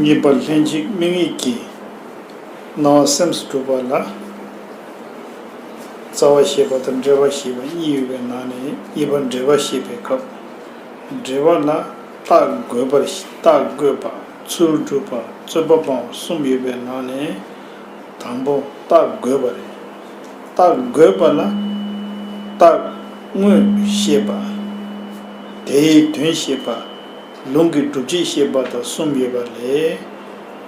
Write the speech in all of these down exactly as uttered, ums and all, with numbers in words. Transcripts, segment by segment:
གཉིས་པ་ལྷན་ཅིག་དམིགས་ངེས་ཀྱི་སྣང་བ་སེམས་སུ་གྲུབ་པ་ལ། རྩ་བ་ཤེས་པ་དང་འབྲེལ་བ་ཤེས་པ་གཉིས་ཡོད་པའི་ནང་ནས་གཉིས་པ་འབྲེལ་བ་ཤེས་པའི་སྐབས། འབྲེལ་བ་ལ་རྟགས་དགོད་པར་རྟགས་དགོད་པ། ཚུལ་སྒྲུབ་པ། རྩོད་པ་སྤང་བ་གསུམ་ཡོད་པའི་ནང་ནས། དང་པོ་རྟགས་དགོད་པ་རེད། རྟགས་དགོད་པ་ལ་རྟགས་དངོས་བཤད་པ། དེའི་དོན་བཤད་པ། ལུང་གི་སྒྲུབ་བྱེད་བཤད་པ་དང་གསུམ་ཡོད་པ་ལས།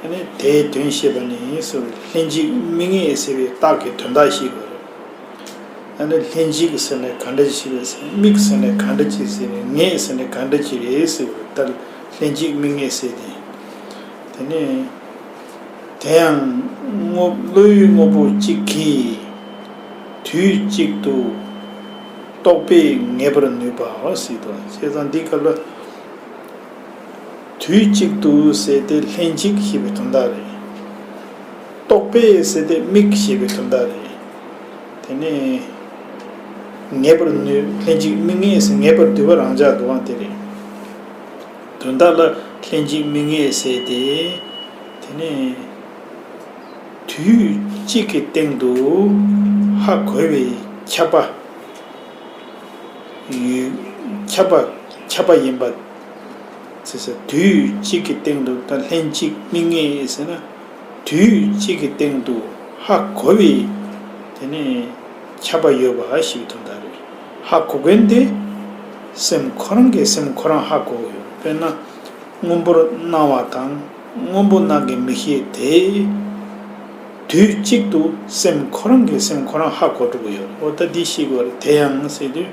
ཨ་ནི་དེའི་དོན་བཤད་པ་ནི་ཟེར་བའི་ལྷན་ཅིག་དམིགས་ངེས་ཟེར་བའི་རྟགས་ཀྱི་དོན་དག་ཤེས་དགོས་རེད། ཨ་ནི་ལྷན་ཅིག་ཟེར་ནས་ག་འདྲ་ཞིག་རེད་ཟེར། དམིགས་ཟེར་ནས་ག་འདྲ་ཅིག་ཟེར་ནས། ངེས་ཟེར་ནས་ག་འདྲ་ཅིག་རེད་ཟེར་བ་ལྟར་ལྷན་ཅིག་དམིགས་ངེས་ཟེར་ཏེ། དེ་ནས། དེ་ཡང་དངོས་བློའི་དངོས་པོ་གཅིག་གིས་དུས་གཅིག་ཏུ་རྟོག་པས་ངེས་པར་ནུས་པའོ་ཟེར་དོ། བྱས་ཙང་འདི་སྐབས་ལ། དུས་གཅིག་ཏུ་ཟེར་ཏེ་ལྷན་ཅིག་ཞེས་པའི་དོན་དག་རེད། རྟོག་པས་ཟེར་ཏེ་དམིགས་ཞེས་པའི་དོན་དག་རེད། དེ་ནས་ངེས་པར་ནུས། ལྷན་ཅིག་དམིགས་ངེས་ཟེར་ངེས་པར་འདུས་པ་རང་འཇགས་འདུ་བ་དེ་རེད། དོན་དག་ལ་ལྷན་ཅིག་དམིགས་ངེས་ཟེར་ཏེ། དེ་ནས་དུས་གཅིག་གི་སྟེང་དུ་ཧ་གོ་བའི་ཁྱབ་པ་ཡོད། ཁྱབ་པ་ཁྱབ་པ་ཡིན་པ། ཟེར་ཟེར། དུས་གཅིག་གི་སྟེང་དུ། ད་ལྷན་ཅིག་དམིགས་ངེས་ཟེར་ན། དུས་གཅིག་གི་སྟེང་དུ་ཧ་གོ་བའི། དེ་ནས་ཁྱབ་པ་ཡོད་པ་ཞིག་དོན་དག་རེད། ཧ་གོ་མཁན་དེ་སེམས་ཁོ་རང་གིས་སེམས་ཁོ་རང་ཧ་གོ་གི་ཡོད། དཔེར་ན། སྔོན་པོར་སྣང་བ་དང་སྔོན་པོ་སྣང་གི་མིག་ཤེས་དེ། དུས་གཅིག་ཏུ་སེམས་ཁོ་རང་གིས་སེམས་ཁོ་རང་ཧ་གོ་འགྲོ་གི་ཡོད། འོ་ད་འདི་ཤེས་དགོས་རེད། དེ་ཡང་ཟེར་དུས།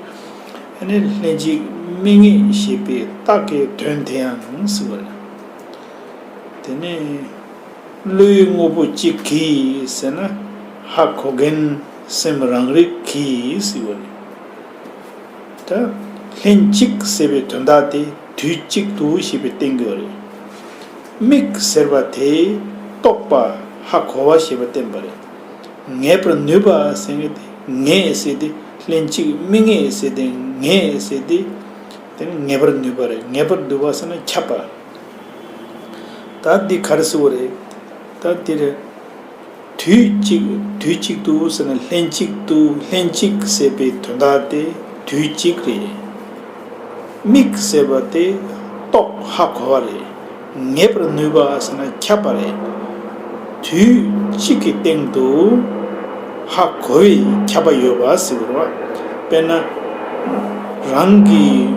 ཨ་ནི་ལྷན་ཅིག་དམིགས་ངེས་ཞེས་པའི་རྟགས་ཀྱི་དོན་དེ་ཡང་ཟེར་བ་རེད། དེ་ནས་བློའི་དངོས་པོ་གཅིག་གིས་ཟེར་ན། ཧ་གོ་མཁན་སེམས་རང་རིག་གིས་ཟེར་བ་རེད། ད་ལྷན་ཅིག་ཟེར་བའི་དོན་དག་དེ་དུས་གཅིག་ཏུ་ཞེས་པས་བསྟན་གྱི་ཡོད་རེད། དམིགས་ཟེར་བ་དེ་རྟོགས་པ་ཧ་གོ་བ་ཞེས་པས་བསྟན་པ་རེད། ངེས་པར་ནུས་པ་ཟེར་མཁན་དེ། ངེས་ཟེར་དེ་ལྷན་ཅིག་དམིགས་ངེས་ཟེར་དེ། ངེས་ཟེར་དེ་དེ་ནི་ངེས་པར་ནུས་པ་རེད། ངེས་པར་འདུ་བ་ཟེར་ན་ཁྱབ་པ། ད་འདི་ག་རེ་ཟེར་བ་རེད། ད་འདི་རེད། དུས་གཅིག་དུས་གཅིག་ཏུ་ཟེར་ན། ལྷན་ཅིག་ཏུ། ལྷན་ཅིག་ཟེར་བའི་དོན་དག་དེ་དུས་གཅིག་རེད། དམིགས་ཟེར་བ་དེ་རྟོགས་ཧ་གོ་བ་རེད། ངེས་པར་ནུས་པ་ཟེར་ན་ཁྱབ་པ་རེད། དུས་གཅིག་གི་སྟེང་དུ་ཧ་གོ་བའི་ཁྱབ་པ་ཡོད་པ་ཟེར་བ་རེད་བ། དཔེར་ན། རང་གིས་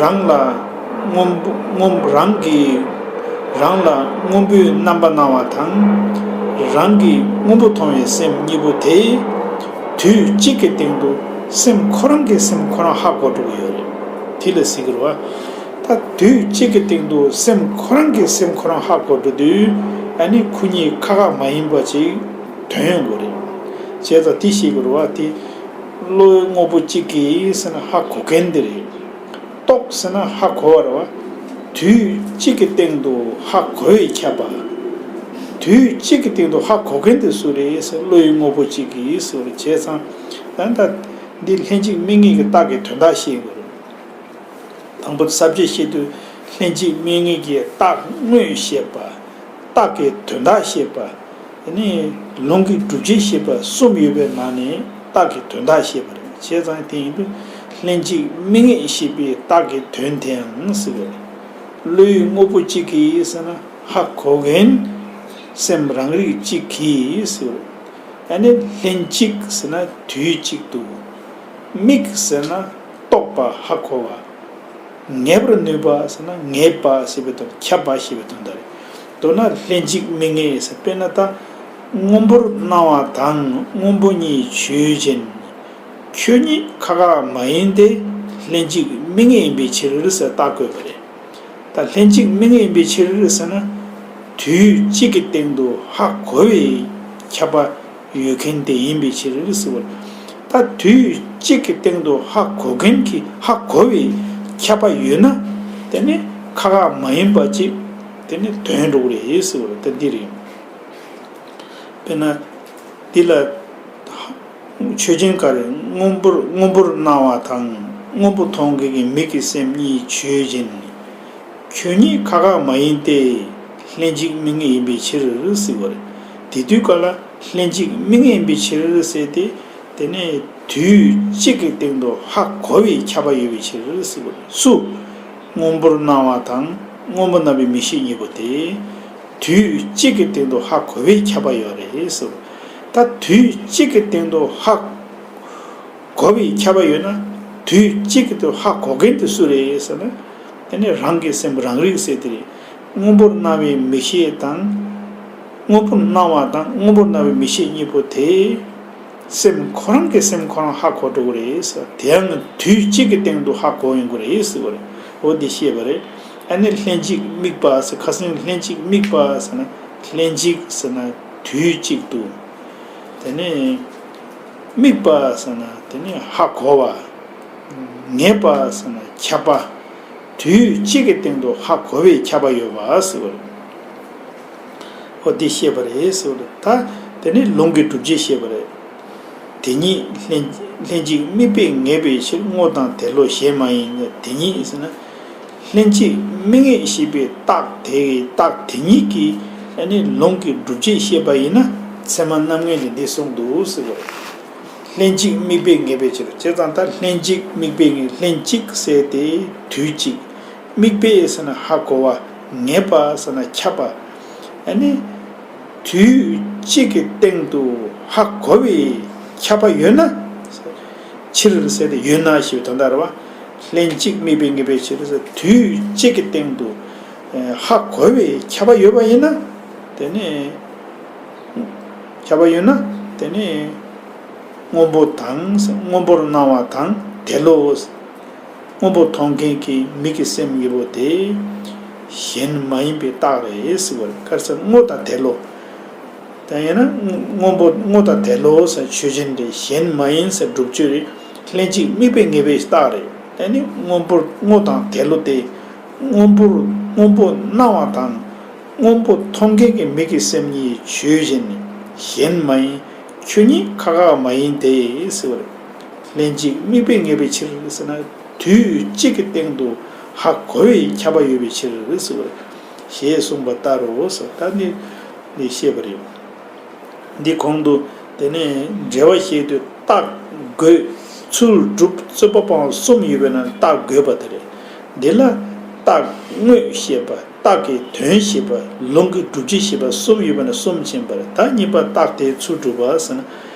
རང་ལ་སྔོན་པོ་སྔོན་རང་གིས་རང་ལ་སྔོན་པོའི་རྣམ་པ་སྣང་བ་དང་། རང་གིས་སྔོན་པོ་མཐོང་བའི་སེམས་གཉིས་པོ་དེ། དུས་གཅིག་གི་སྟེང་དུ་སེམས་ཁོ་རང་གིས་སེམས་ཁོ་རང་ཧ་གོ་འགྲོ་གི་ཡོད་རེད། དེ་ལ་ཟེར་གི་རེད་བ། ད་དུས་གཅིག་གི་སྟེང་དུ་སེམས་ཁོ་རང་གིས་སེམས་ཁོ་རང་ཧ་གོ་འགྲོ་དུས། ཨ་ནི་ཁོ་གཉིས་ཁ་ཁ་མ་ཡིན་པ་ཅིག་དོན་ཡོང་གི་རེད། བྱས་ཙང་དེ་ཤེས་དགོས་རེད་བ། དེ་བློའི་དངོས་པོ་གཅིག་གིས་ཟེར་ན་ཧ་གོ་མཁན་དེ་རེད། རྟོགས་ཟེར་ན་ཧ་གོ་བ་རེད་བ། དུས་གཅིག་གི་སྟེང་དུ་ཧ་གོ་བས་ཁྱབ་པ། དུས་གཅིག་གི་སྟེང་དུ་ཧ་གོ་མཁན་དེ་སུ་རེད་ཟེར། བློའི་དངོས་པོ་གཅིག་གིས་ཟེར་བ་རེད། བྱས་ཙང་ད་ལྟ་འདི་ལྷན་ཅིག་དམིགས་ངེས་ཀྱི་རྟགས་ཀྱི་དོན་དག་ཤེས་དགོས་རེད། དང་པོ་ས་བཅད་བཤད་དུས་ལྷན་ཅིག་དམིགས་ངེས་ཀྱི་རྟགས་དངོས་བཤད་པ། རྟགས་ཀྱི་དོན་དག་བཤད་པ། དེ་ནས་ལུང་གི་སྒྲུབ་བྱེད་བཤད་པ་གསུམ་ཡོད་པའི་ནང་ནས་རྟགས་ཀྱི་དོན་དག་བཤད་པ་རེད། བྱས་ཙང་དེ་ཡིན་དུས་ལྷན་ཅིག་དམིགས་ངེས་ཞེས་པའི་རྟགས་ཀྱི་དོན་དེའང་ཟེར་བ་རེད། བློའི་དངོས་པོ་གཅིག་གིས་ཟེར་ན་ཧ་གོ་མཁན་སེམས་རང་རིག་གཅིག་གིས་ཟེར་བ་རེད། ཨ་ནི་ལྷན་ཅིག་ཟེར་ན་དུས་གཅིག་ཏུ། དམིགས་ཟེར་ན་རྟོགས་པ་ཧ་གོ་བ། ངེས་པར་ནུས་པ་ཟེར་ན་ངེས་པ་ཞེས་པའི་དོན། ཁྱབ་པ་ཞེས་པའི་དོན་དག་རེད། མདོར་ན་ལྷན་ཅིག་དམིགས་ངེས་ཟེར། དཔེར་ན་ད་སྔོན་པོར་སྣང་བ་དང་སྔོན་པོ་གཉིས་ཆོས་ཅན། ཁྱོད་ཉིད་ཁ་ཁ་མ་ཡིན་ཏེ། ལྷན་ཅིག་དམིགས་ངེས་ཡིན་པའི་ཕྱིར་ཟེར་རྟགས་བཀོད་པ་རེད། ད་ལྷན་ཅིག་དམིགས་ངེས་ཡིན་པའི་ཕྱིར་ཟེར་ན། དུས་གཅིག་གི་སྟེང་དུ་ཧ་གོ་བའི་ཁྱབ་པ་ཡོད་མཁན་དེ་ཡིན་པའི་ཕྱིར་ཟེར་བ། ད་དུས་གཅིག་གི་སྟེང་དུ་ཧ་གོ་མཁན་གྱི་ཧ་གོ་བའི་ཁྱབ་པ་ཡོད་ན། དེ་ནི་ཁ་ཁ་མ་ཡིན་པ་ཅིག་དེ་ནི་དོན་འགྲོ་གི་རེད་ཟེར་བ་ད་འདི་རེད། དཔེར་ན། འདི་ལ། ཆོས་ཅན་ག་རེ། སྔོན་པོར་སྔོན་པོར་སྣང་བ་དང་སྔོན་པོ་མཐོང་མཁན་གྱི་མིག་གི་སེམས་གཉིས་ཆོས་ཅན། ཁྱོད་ཉིད་ཁ་ཁ་མ་ཡིན་ཏེ། ལྷན་ཅིག་དམིགས་ངེས་ཡིན་པའི་ཕྱིར་ཟེར་བ་རེད། དེ་དུས་ག་ལ་ལྷན་ཅིག་དམིགས་ངེས་ཡིན་པའི་ཕྱིར་ཟེར་ཏེ། དེ་ནས་དུས་གཅིག་གི་སྟེང་དུ་ཧ་གོ་བའི་ཁྱབ་པ་ཡོད་པའི་ཕྱིར་ཟེར་བ་རེད། སུ། སྔོན་པོར་སྣང་བ་དང་སྔོན་པོར་སྣང་བའི་མིག་ཤེས་གཉིས་པོ་དེ། དུས་གཅིག་གི་སྟེང་དུ་ཧ་གོ་བའི་ཁྱབ་པ་ཡོད་རེད་ཟེར། ད་དུས་གཅིག་གི་སྟེང་དུ་ཧ་གོ་བའི་ཁྱབ་པ་ཡོད་ན། དུས་གཅིག་གི་སྟེང་དུ་ཧ་གོ་མཁན་དེ་སུ་རེད་ཟེར་ན། དེ་ནི་རང་གི་སེམས་རང་རིག་ཟེར་དེ་རེད། སྔོན་པོར་སྣང་བའི་མིག་ཤེས་དང་། སྔོན་པོར་སྣང་བ་དང་སྔོན་པོར་སྣང་བའི་མིག་ཤེས་གཉིས་པོ་དེ། སེམས་ཁོ་རང་གི་སེམས་ཁོ་རང་ཧ་གོ་འགྲོ་གི་རེད་ཟེར། དེ་ཡང་དུས་གཅིག་གི་སྟེང་དུ་ཧ་གོ་ཡོང་གི་རེད་ཟེར་བ་རེད། འོ་འདི་བཤད་པ་རེད། ཨ་ནི་ལྷན་ཅིག་དམིགས་པ་ཟེར། ཁ་སང་ལྷན་ཅིག་དམིགས་པ་ཟེར་ན། ལྷན་ཅིག་ཟེར་ན་དུས་གཅིག་ཏུ། དེ་ནས་དམིགས་པ་ཟེར་ན་དེ་ནས་ཧ་གོ་བ། ངེས་པ་ཟེར་ན་ཁྱབ་པ། དུས་གཅིག་གི་སྟེང་དུ་ཧ་གོ་བའི་ཁྱབ་པ་ཡོད་པ་ཟེར་བ་རེད། འོ་འདི་བཤད་པ་རེད་ཟེར་བ་རེད། ད་དེ་ནས་ལུང་གི་སྒྲུབ་བྱེད་བཤད་པ་རེད། དེ་ཉིད་ལྷན་ལྷན་ཅིག་དམིགས་པས་ངེས་པའི་ཕྱིར། སྔོ་དང་དེ་བློ་གཞན་མ་ཡིན། དེ་ཉིད་ཟེར་ན། ལྷན་ཅིག་དམིགས་ངེས་ཞེས་པའི་རྟགས་དེ་རྟགས་དེ་ཉིད་ཀྱིས་ཨ་ནི་ལུང་གི་སྒྲུབ་བྱེད་བཤད་པ་ཡིན་ན། ཚད་མ་རྣམ་ངེས་ལས་འདི་གསུངས་འདུག་ཟེར་བ་རེད། ལྷན་ཅིག་དམིགས་པས་ངེས་པའི་ཕྱིར། བྱས་ཙང་ད་ལྷན་ཅིག་དམིགས་པས་ངེས། ལྷན་ཅིག་ཟེར་ཏེ་དུས་གཅིག། དམིགས་པས་ཟེར་ན་ཧ་གོ་བ། ངེས་པ་ཟེར་ན་ཁྱབ་པ། ཨ་ནི། དུས་གཅིག་གི་སྟེང་དུ་ཧ་གོ་བའི་ཁྱབ་པ་ཡོད་ན། ཕྱིར་ཟེར་ཏེ་ཡོད་ན་ཞེས་པའི་དོན་དག་རེད་བ། ལྷན་ཅིག་དམིགས་པས་ངེས་པའི་ཕྱིར་ཟེར། དུས་གཅིག་གི་སྟེང་དུ་ཧ་གོ་བའི་ཁྱབ་པ་ཡོད་པ་ཡིན་ན། དེ་ནི། ཁྱབ་པ་ཡོད་ན། དེ་ནི། སྔོན་པོ་དང་། སྔོན་པོར་སྣང་བ་དང་དེ་བློ། སྔོན་པོ་མཐོང་མཁན་གྱི་མིག་གི་སེམས་གཉིས་པོ་དེ། གཞན་མ་ཡིན་པའི་རྟགས་རེད་ཟེར་བ་རེད། ག་རེ་ཟེར། སྔོ་དང་དེ་བློ། དེ་ཡིན་ན་སྔོན་པོ། སྔོ་དང་དེ་བློ་ཟེར་ཆོས་ཅན་རེད། གཞན་མ་ཡིན་ཟེར་སྒྲུབ་བྱེད་རེད། ལྷན་ཅིག་དམིགས་པས་ངེས་པའི་རྟགས་རེད། དེ་ནི་སྔོན་པོར། སྔོ་དང་དེ་བློ་དེ། སྔོན་པོར། སྔོན་པོ་སྣང་བ་དང་། སྔོན་པོ་མཐོང་མཁན་གྱི་མིག་གི་སེམས་གཉིས་ཆོས་ཅན། གཞན་མ་ཡིན། ཁྱོད་ཉིད་ཁ་ཁ་མ་ཡིན་ཏེ་ཟེར་བ་རེད། ལྷན་ཅིག་དམིགས་པས་ངེས་པའི་ཕྱིར་ཟེར་ན། དུས་གཅིག་གི་སྟེང་དུ་ཧ་གོ་བའི་ཁྱབ་པ་ཡོད་པའི་ཕྱིར་ཟེར་བ་རེད། ཞེས་གསུངས་པ་ལྟར་རོ་ཟེར། ད་འདི་འདི་བཤད་པ་རེད། འདི་གོང་དུ་དེ་ནས་འགྲེལ་བ་བཤད་དུས་རྟགས་དགོད། ཚུལ་སྒྲུབ། རྩོད་པ་སྤང་བ་གསུམ་ཡོད་པས་ན་རྟགས་དགོད་པ་དེ་རེད། འདི་ལ་རྟགས་དངོས་བཤད་པ། རྟགས་ཀྱི་དོན་བཤད་པ། ལུང་གི་སྒྲུབ་བྱེད་བཤད་པ་གསུམ་ཡོད་པས་ན་གསུམ་ཕྱིན་པ་རེད། ད་གཉིས་པ་རྟགས་དེའི་ཚུལ་སྒྲུབ་པ་ཟེར་ན།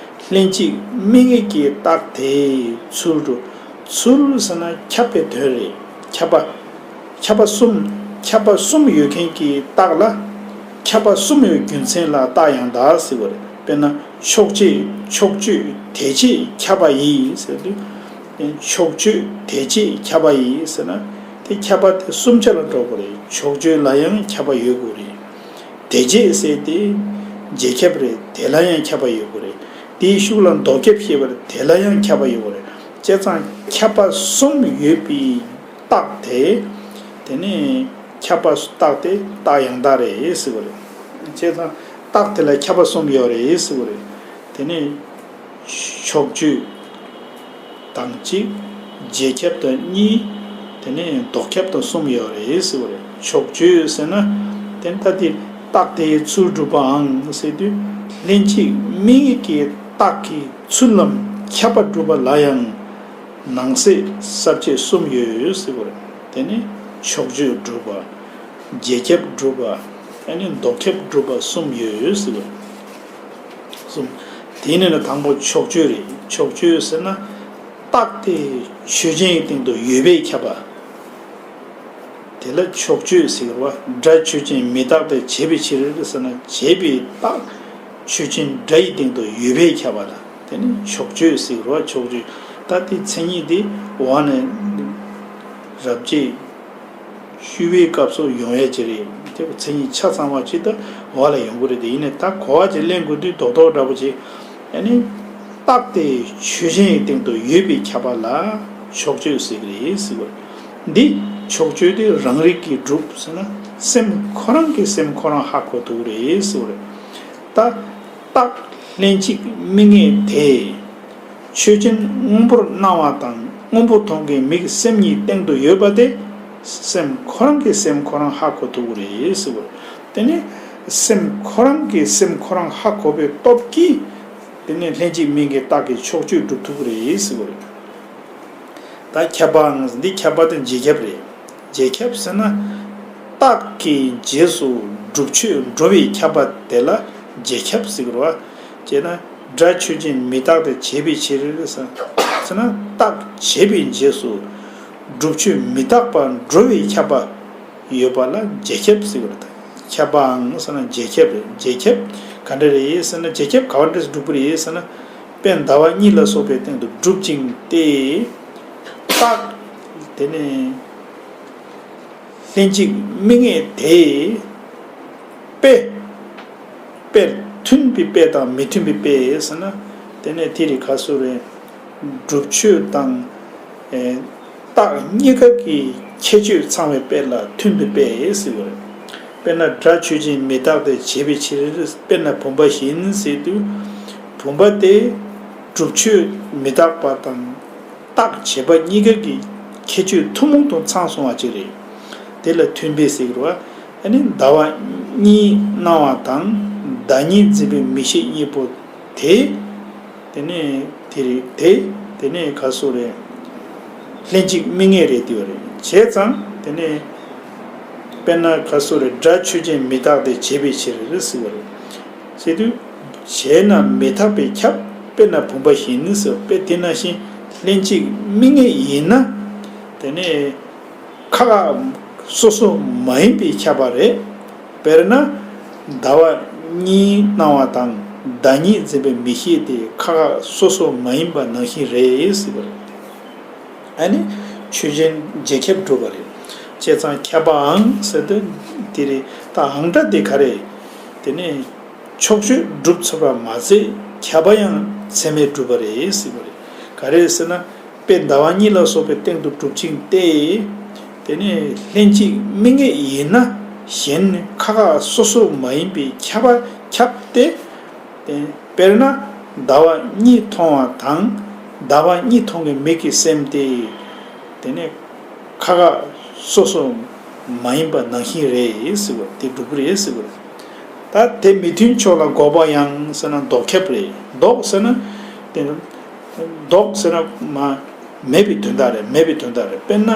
ལྷན་ཅིག་དམིགས་ངེས་ཀྱི་རྟགས་དེའི་ཚུལ་སྒྲུབ། ཚུལ་ཟེར་ན་ཁྱབ་པའི་དོན་རེད། ཁྱབ་པ། ཁྱབ་པ་གསུམ། ཁྱབ་པ་གསུམ་ཡོད་མཁན་གྱི་རྟགས་ལ། ཁྱབ་པ་གསུམ་ཡོད་རྒྱུ་མཚན་ལ་རྟགས་ཡང་དག་ཟེར་བ་རེད། དཔེར་ན་ཕྱོགས་ཆོས། ཕྱོགས་ཆོས་དེ་རྗེས་ཁྱབ་པ་ཡིས་ཟེར་དུས། ཕྱོགས་ཆོས་དེ་རྗེས་ཁྱབ་པ་ཡིས་ཟེར་ན། དེ་ཁྱབ་པ་དེ་གསུམ་ཆ་ལ་འགྲོ་དགོས་རེད། ཕྱོགས་ཆོས་ལ་ཡང་ཁྱབ་པ་ཡོད་དགོས་རེད། དེ་རྗེས་ཟེར་དེ་རྗེས་ཁྱབ་རེད། དེ་ལ་ཡང་ཁྱབ་པ་ཡོད་དགོས་རེད། དེའི་ཤུགས་ལ་ལྡོག་ཁྱབ་བཤད་པ་རེད། དེ་ལ་ཡང་ཁྱབ་པ་ཡོད་དགོས་རེད། བྱས་ཙང་ཁྱབ་པ་གསུམ་ཡོད་པའི་རྟགས་དེ། དེ་ནི་ཁྱབ་པ་རྟགས་དེ་རྟགས་ཡང་དག་རེད་ཟེར་བ་རེད། བྱས་ཙང་རྟགས་དེ་ལ་ཁྱབ་པ་གསུམ་ཡོད་རེད་ཟེར་བ་རེད། དེ་ནི་ཕྱོགས་ཆོས་དང་གཅིག། རྗེས་ཁྱབ་དང་གཉིས། དེ་ནི་ལྡོག་ཁྱབ་དང་གསུམ་ཡོད་རེད་ཟེར་བ་རེད། ཕྱོགས་ཆོས་ཟེར་ན། དེ་ནི་ད་དེ་རྟགས་དེའི་ཚུལ་སྒྲུབ་པའང་ཟེར་དུས། ལྷན་ཅིག་དམིགས་ངེས་ཀྱི་རྟགས་ཀྱི་ཚུལ་ལམ་ཁྱབ་པ་སྒྲུབ་པ་ལ་ཡང་། ནང་གསེས་ས་བཅད་གསུམ་ཡོད་ཟེར་བ་རེད། དེ་ནི་ཕྱོགས་ཆོས་སྒྲུབ་པ། རྗེས་ཁྱབ་སྒྲུབ་པ། ཨ་ནི་ལྡོག་ཁྱབ་སྒྲུབ་པ་གསུམ་ཡོད་ཟེར་བ་རེད། གསུམ། དེ་ནི་ནི་དང་པོ་ཕྱོགས་ཆོས་རེད། ཕྱོགས་ཆོས་ཟེར་ན། རྟགས་དེ་ཆོས་ཅན་གྱི་སྟེང་དུ་ཡོད་པས་ཁྱབ་པ། དེ་ལ་ཕྱོགས་ཆོས་ཟེར་བ། སྒྲ་ཆོས་ཅན་མི་རྟག་སྟེ་བྱས་པའི་ཕྱིར་ཟེར་ན། བྱས་པའི་རྟགས་ཆོས་ཅན་སྒྲ་ཡི་སྟེང་དུ་ཡོད་པས་ཁྱབ་པ་ལ་དེ་ནི་ཕྱོགས་ཆོས་ཟེར་བ། ཕྱོགས་ཆོས། ད་དེ་མཚན་ཉིད་དེ་འོག་ནས་རབ་བྱེད་ཞུ་བའི་སྐབས་སུ་ཡོང་ཡ་ཅིག་རེད། དེ་མཚན་ཉིད་ཆ་ཚང་བ་ཅིག་ད་འོག་ལ་ཡོང་གི་རེད། དེ་ཡིན་ནའི་ད་གོ་བ་ཅིག་ལེན་དགོས་དུས་རྡོག་རྡོག་འདྲ་པོ་ཅིག་ཨ་ནི། རྟགས་དེ་ཆོས་ཅན་གྱི་སྟེང་དུ་ཡོད་པས་ཁྱབ་པ་ལ་ཕྱོགས་ཆོས་ཟེར་གྱི་རེད་ཟེར་བ་རེད། འདི་ཕྱོགས་ཆོས་དེ་རང་རིག་གིས་གྲུབ་ཟེར་ན། སེམས་ཁོ་རང་གིས་སེམས་ཁོ་རང་ཧ་གོ་ཐུབ་ཀྱི་རེད་ཟེར་བ་རེད། ད་རྟགས་ལྷན་ཅིག་དམིགས་ངེས་དེ། ཆོས་ཅན་སྔོན་པོར་སྣང་བ་དང་སྔོན་པོ་མཐོང་མཁན་མིག་སེམས་གཉིས་སྟེང་དུ་ཡོད་པ་དེ། སེམས་ཁོ་རང་གི་སེམས་ཁོ་རང་ཧ་གོ་ཐུབ་ཀྱི་རེད་ཟེར་བ་རེད། དེ་ནས་སེམས་ཁོ་རང་གི་སེམས་ཁོ་རང་ཧ་གོ་བའི་སྟོབས་ཀྱིས་དེ་ནས་ལྷན་ཅིག་དམིགས་ངེས་རྟགས་ཀྱི་ཕྱོགས་ཆོས་སྒྲུབ་ཐུབ་ཀྱི་རེད་ཟེར་བ་རེད། ད་ཁྱབ་པའང་འདི་ཁྱབ་པ་དེ་རྗེས་ཁྱབ་རེད། རྗེས་ཁྱབ་ཟེར་ན། རྟགས་ཀྱི་རྗེས་སུ་སྒྲུབ་ཆོས་འགྲོ་བའི་ཁྱབ་པ་དེ་ལ་རྗེས་ཁྱབ་ཟེར་གྱི་རེད་བ། ཅེ་ན། སྒྲ་ཆོས་ཅན་མི་རྟག་སྟེ་བྱས་པའི་ཕྱིར་ཟེར་ན། རྟགས་བྱས་པའི་རྗེས་སུ་སྒྲུབ་ཆོས་མི་རྟག་པ་འགྲོ་བའི་ཁྱབ་པ་ཡོད་པ་ལ་རྗེས་ཁྱབ་ཟེར་གྱི་རེད། ཁྱབ་པའང་ཟེར་ན་རྗེས་ཁྱབ་རེད། རྗེས་ཁྱབ་ག་འདྲ་རེད་ཟེར་ན། རྗེས་ཁྱབ་ག་བ་འདྲས་སུ་སྒྲུབ་ཀྱི་རེད་ཟེར་ན། དཔེར་ན་ཟླ་བ་གཉིས་ལ་སོགས་པའི་སྟེང་དུ་སྒྲུབ་ཅིང་སྟེ། རྟགས་དེ་ནས་ལྷན་ཅིག་དམིགས་ངེས་དེ། དཔེ། དཔེར་མཐུན་པའི་དཔེ་དང་མི་མཐུན་པའི་དཔེ་ཟེར་ན། དེ་ནས་དེ་རིགས་ག་སུ་རེད། སྒྲུབ་ཆོས་དང་། ཨེ། རྟགས་གཉིས་ཀ་གི་ཁྱད་ཆོས་ཚང་བའི་དཔེ་ལ་མཐུན་པའི་དཔེ་ཟེར་བ་རེད། དཔེར་ན་སྒྲ་ཆོས་ཅན་མི་རྟག་སྟེ་བྱས་པའི་ཕྱིར། དཔེར་ན་བུམ་པ་བཞིན་ཟེར་དུས། བུམ་པ་དེ་སྒྲུབ་ཆོས་མི་རྟག་པ་དང་རྟགས་བྱས་པ་གཉིས་ཀ་གི་ཁྱད་ཆོས་ཐུན་མོང་དུ་ཚང་སོང་བ་ཅིག་རེད། དེ་ལ་མཐུན་དཔེ་ཟེར་བ། ཨ་ནི་ཟླ་བ་གཉིས་སྣང་བ་དང་ཟླ་གཉིས་འཛིན་པའི་མིག་ཤེས་གཉིས་པོ་དེ། དེ་ནས་དེ་རེད་དེ། དེ་ནས་ག་སོ་རེད། ལྷན་ཅིག་དམིགས་ངེས་རེད་དེ་བ་རེད། བྱས་ཙང་དེ་ནས་དཔེར་ན་ག་སོ་རེད། སྒྲ་ཆོས་ཅན་མི་རྟག་སྟེ་བྱས་པའི་ཕྱིར་ཟེར་བ་རེད། བྱས་དུས་བྱས་ན་མི་རྟག་པས་ཁྱབ། དཔེར་ན་བུམ་པ་བཞིན་ནི་ཟེར་བ་དཔེ་དེ་ནང་བཞིན་ལྷན་ཅིག་དམིགས་ངེས་ཡིན་ན། དེ་ནས་ཁ་ཁ་སོ་སོ་མ་ཡིན་པས་ཁྱབ་པ་རེད། དཔེར་ན། ཟླ་བ་གཉིས་སྣང་བ་དང་ཟླ་གཉིས་འཛིན་པའི་མིག་ཤེས་དེ་ཁ་ཁ་སོ་སོ་མ་ཡིན་པ་ནང་བཞིན་རེད་ཟེར་བ་རེད། ཨ་ནི་ཆོས་ཅན་རྗེས་ཁྱབ་གྲུབ་པ་རེད། བྱས་ཙང་ཁྱབ་པའང་ཟེར་དུས་དེ་རེད། ད་ཨང་སྒྲ་དེ་ག་རེད། དེ་ནས་ཕྱོགས་ཆོས་གྲུབ་ཚར་བ་མ་ཟད་ཁྱབ་པ་ཡང་ཚད་མས་གྲུབ་པ་རེད་ཟེར་བ་རེད། ག་རེ་ཟེར་ན། དཔེ་ཟླ་བ་གཉིས་ལ་སོགས་པའི་སྟེང་དུ་གྲུབ་ཅིང་སྟེ། དེ་ནས་ལྷན་ཅིག་དམིགས་ངེས་ཡིན་ན་གཞན་ཁ་ཁ་སོ་སོ་མ་ཡིན་པས་ཁྱབ་པ་ཁྱབ་སྟེ། དེ་དཔེར་ན་ཟླ་བ་གཉིས་མཐོང་བ་དང་ཟླ་བ་གཉིས་མཐོང་གི་མིག་གི་སེམས་དེ། དེ་ནས་ཁ་ཁ་སོ་སོ་མ་ཡིན་པ་ནང་བཞིན་རེད་ཟེར་བ་དེ་གྲུབ་ཀྱི་རེད་ཟེར་བ་རེད། ད་དེ་མི་མཐུན་ཕྱོགས་ལ་འགོག་པ་ཡང་ཟེར་ན་ལྡོག་ཁྱབ་རེད། ལྡོག་ཟེར་ན། དེ། ལྡོག་ཟེར་ན་མ། མེད་པའི་དོན་དག་རེད། མེད་པའི་དོན་དག་རེད། དཔེར་ན།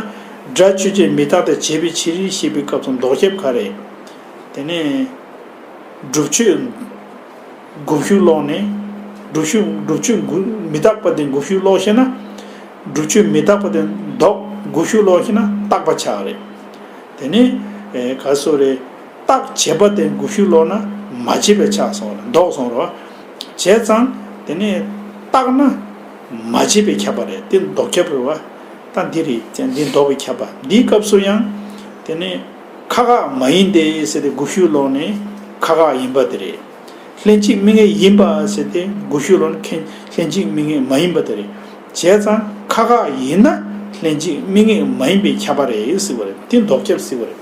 སྒྲ་ཆོས་ཅན་མི་རྟག་སྟེ་བྱས་པའི་ཕྱིར་ཞེས་པའི་སྐབས་སུ་ལྡོག་ཁྱབ་ག་རེ། དེ་ནས། སྒྲུབ་ཆོས་དགུ་བཅུ་ཀློག་ནས། སྒྲུབ་ཆོས་སྒྲུབ་ཆོས་དགུ་མི་རྟག་པ་དེ་དགུ་བཅུ་ཀློག་ཤེ་ན། སྒྲུབ་ཆོས་མི་རྟག་པ་དེ་ལྡོག་དགུ་བཅུ་ཀློག་ཤེ་ན་རྟག་པ་ཆགས་རེད། དེ་ནས། ཨེ། ག་སོ་རེད། རྟགས་བྱས་པ་དེ་དགུ་བཅུ་ཀློག་ན་མ་བྱས་པའི་ཆགས་སོང་རེད། ལྡོག་སོང་རེད། བྱས་ཙང་དེ་ནས་རྟག་ན་མ་བྱས་པའི་ཁྱབ་པ་རེད། དེ་ལྡོག་ཁྱབ་རེད་བ། ད་འདི་རེད། འདི་ལྡོག་པའི་ཁྱབ་པ། འདིའི་སྐབས་སུ་ཡང་དེ་ནས་ཁ་ཁ་མ་ཡིན་ཏེ་ཟེར་ཏེ་དགུ་བཅུ་ཀློག་ནས་ཁ་ཁ་ཡིན་པ་དེ་རེད། ལྷན་ཅིག་དམིགས་ངེས་ཡིན་པ་ཟེར་ཏེ་དགུ་བཅུ་ཀློག་ནས་ཁེ་ལྷན་ཅིག་དམིགས་ངེས་མ་ཡིན་པ་དེ་རེད། བྱས་ཙང་ཁ་ཁ་ཡིན་ན་ལྷན་ཅིག་དམིགས་ངེས་མ་ཡིན་པའི་ཁྱབ་པ་རེད་ཟེར་བ་རེད། དེ་ལྡོག་ཁྱབ་ཟེར་བ་རེད།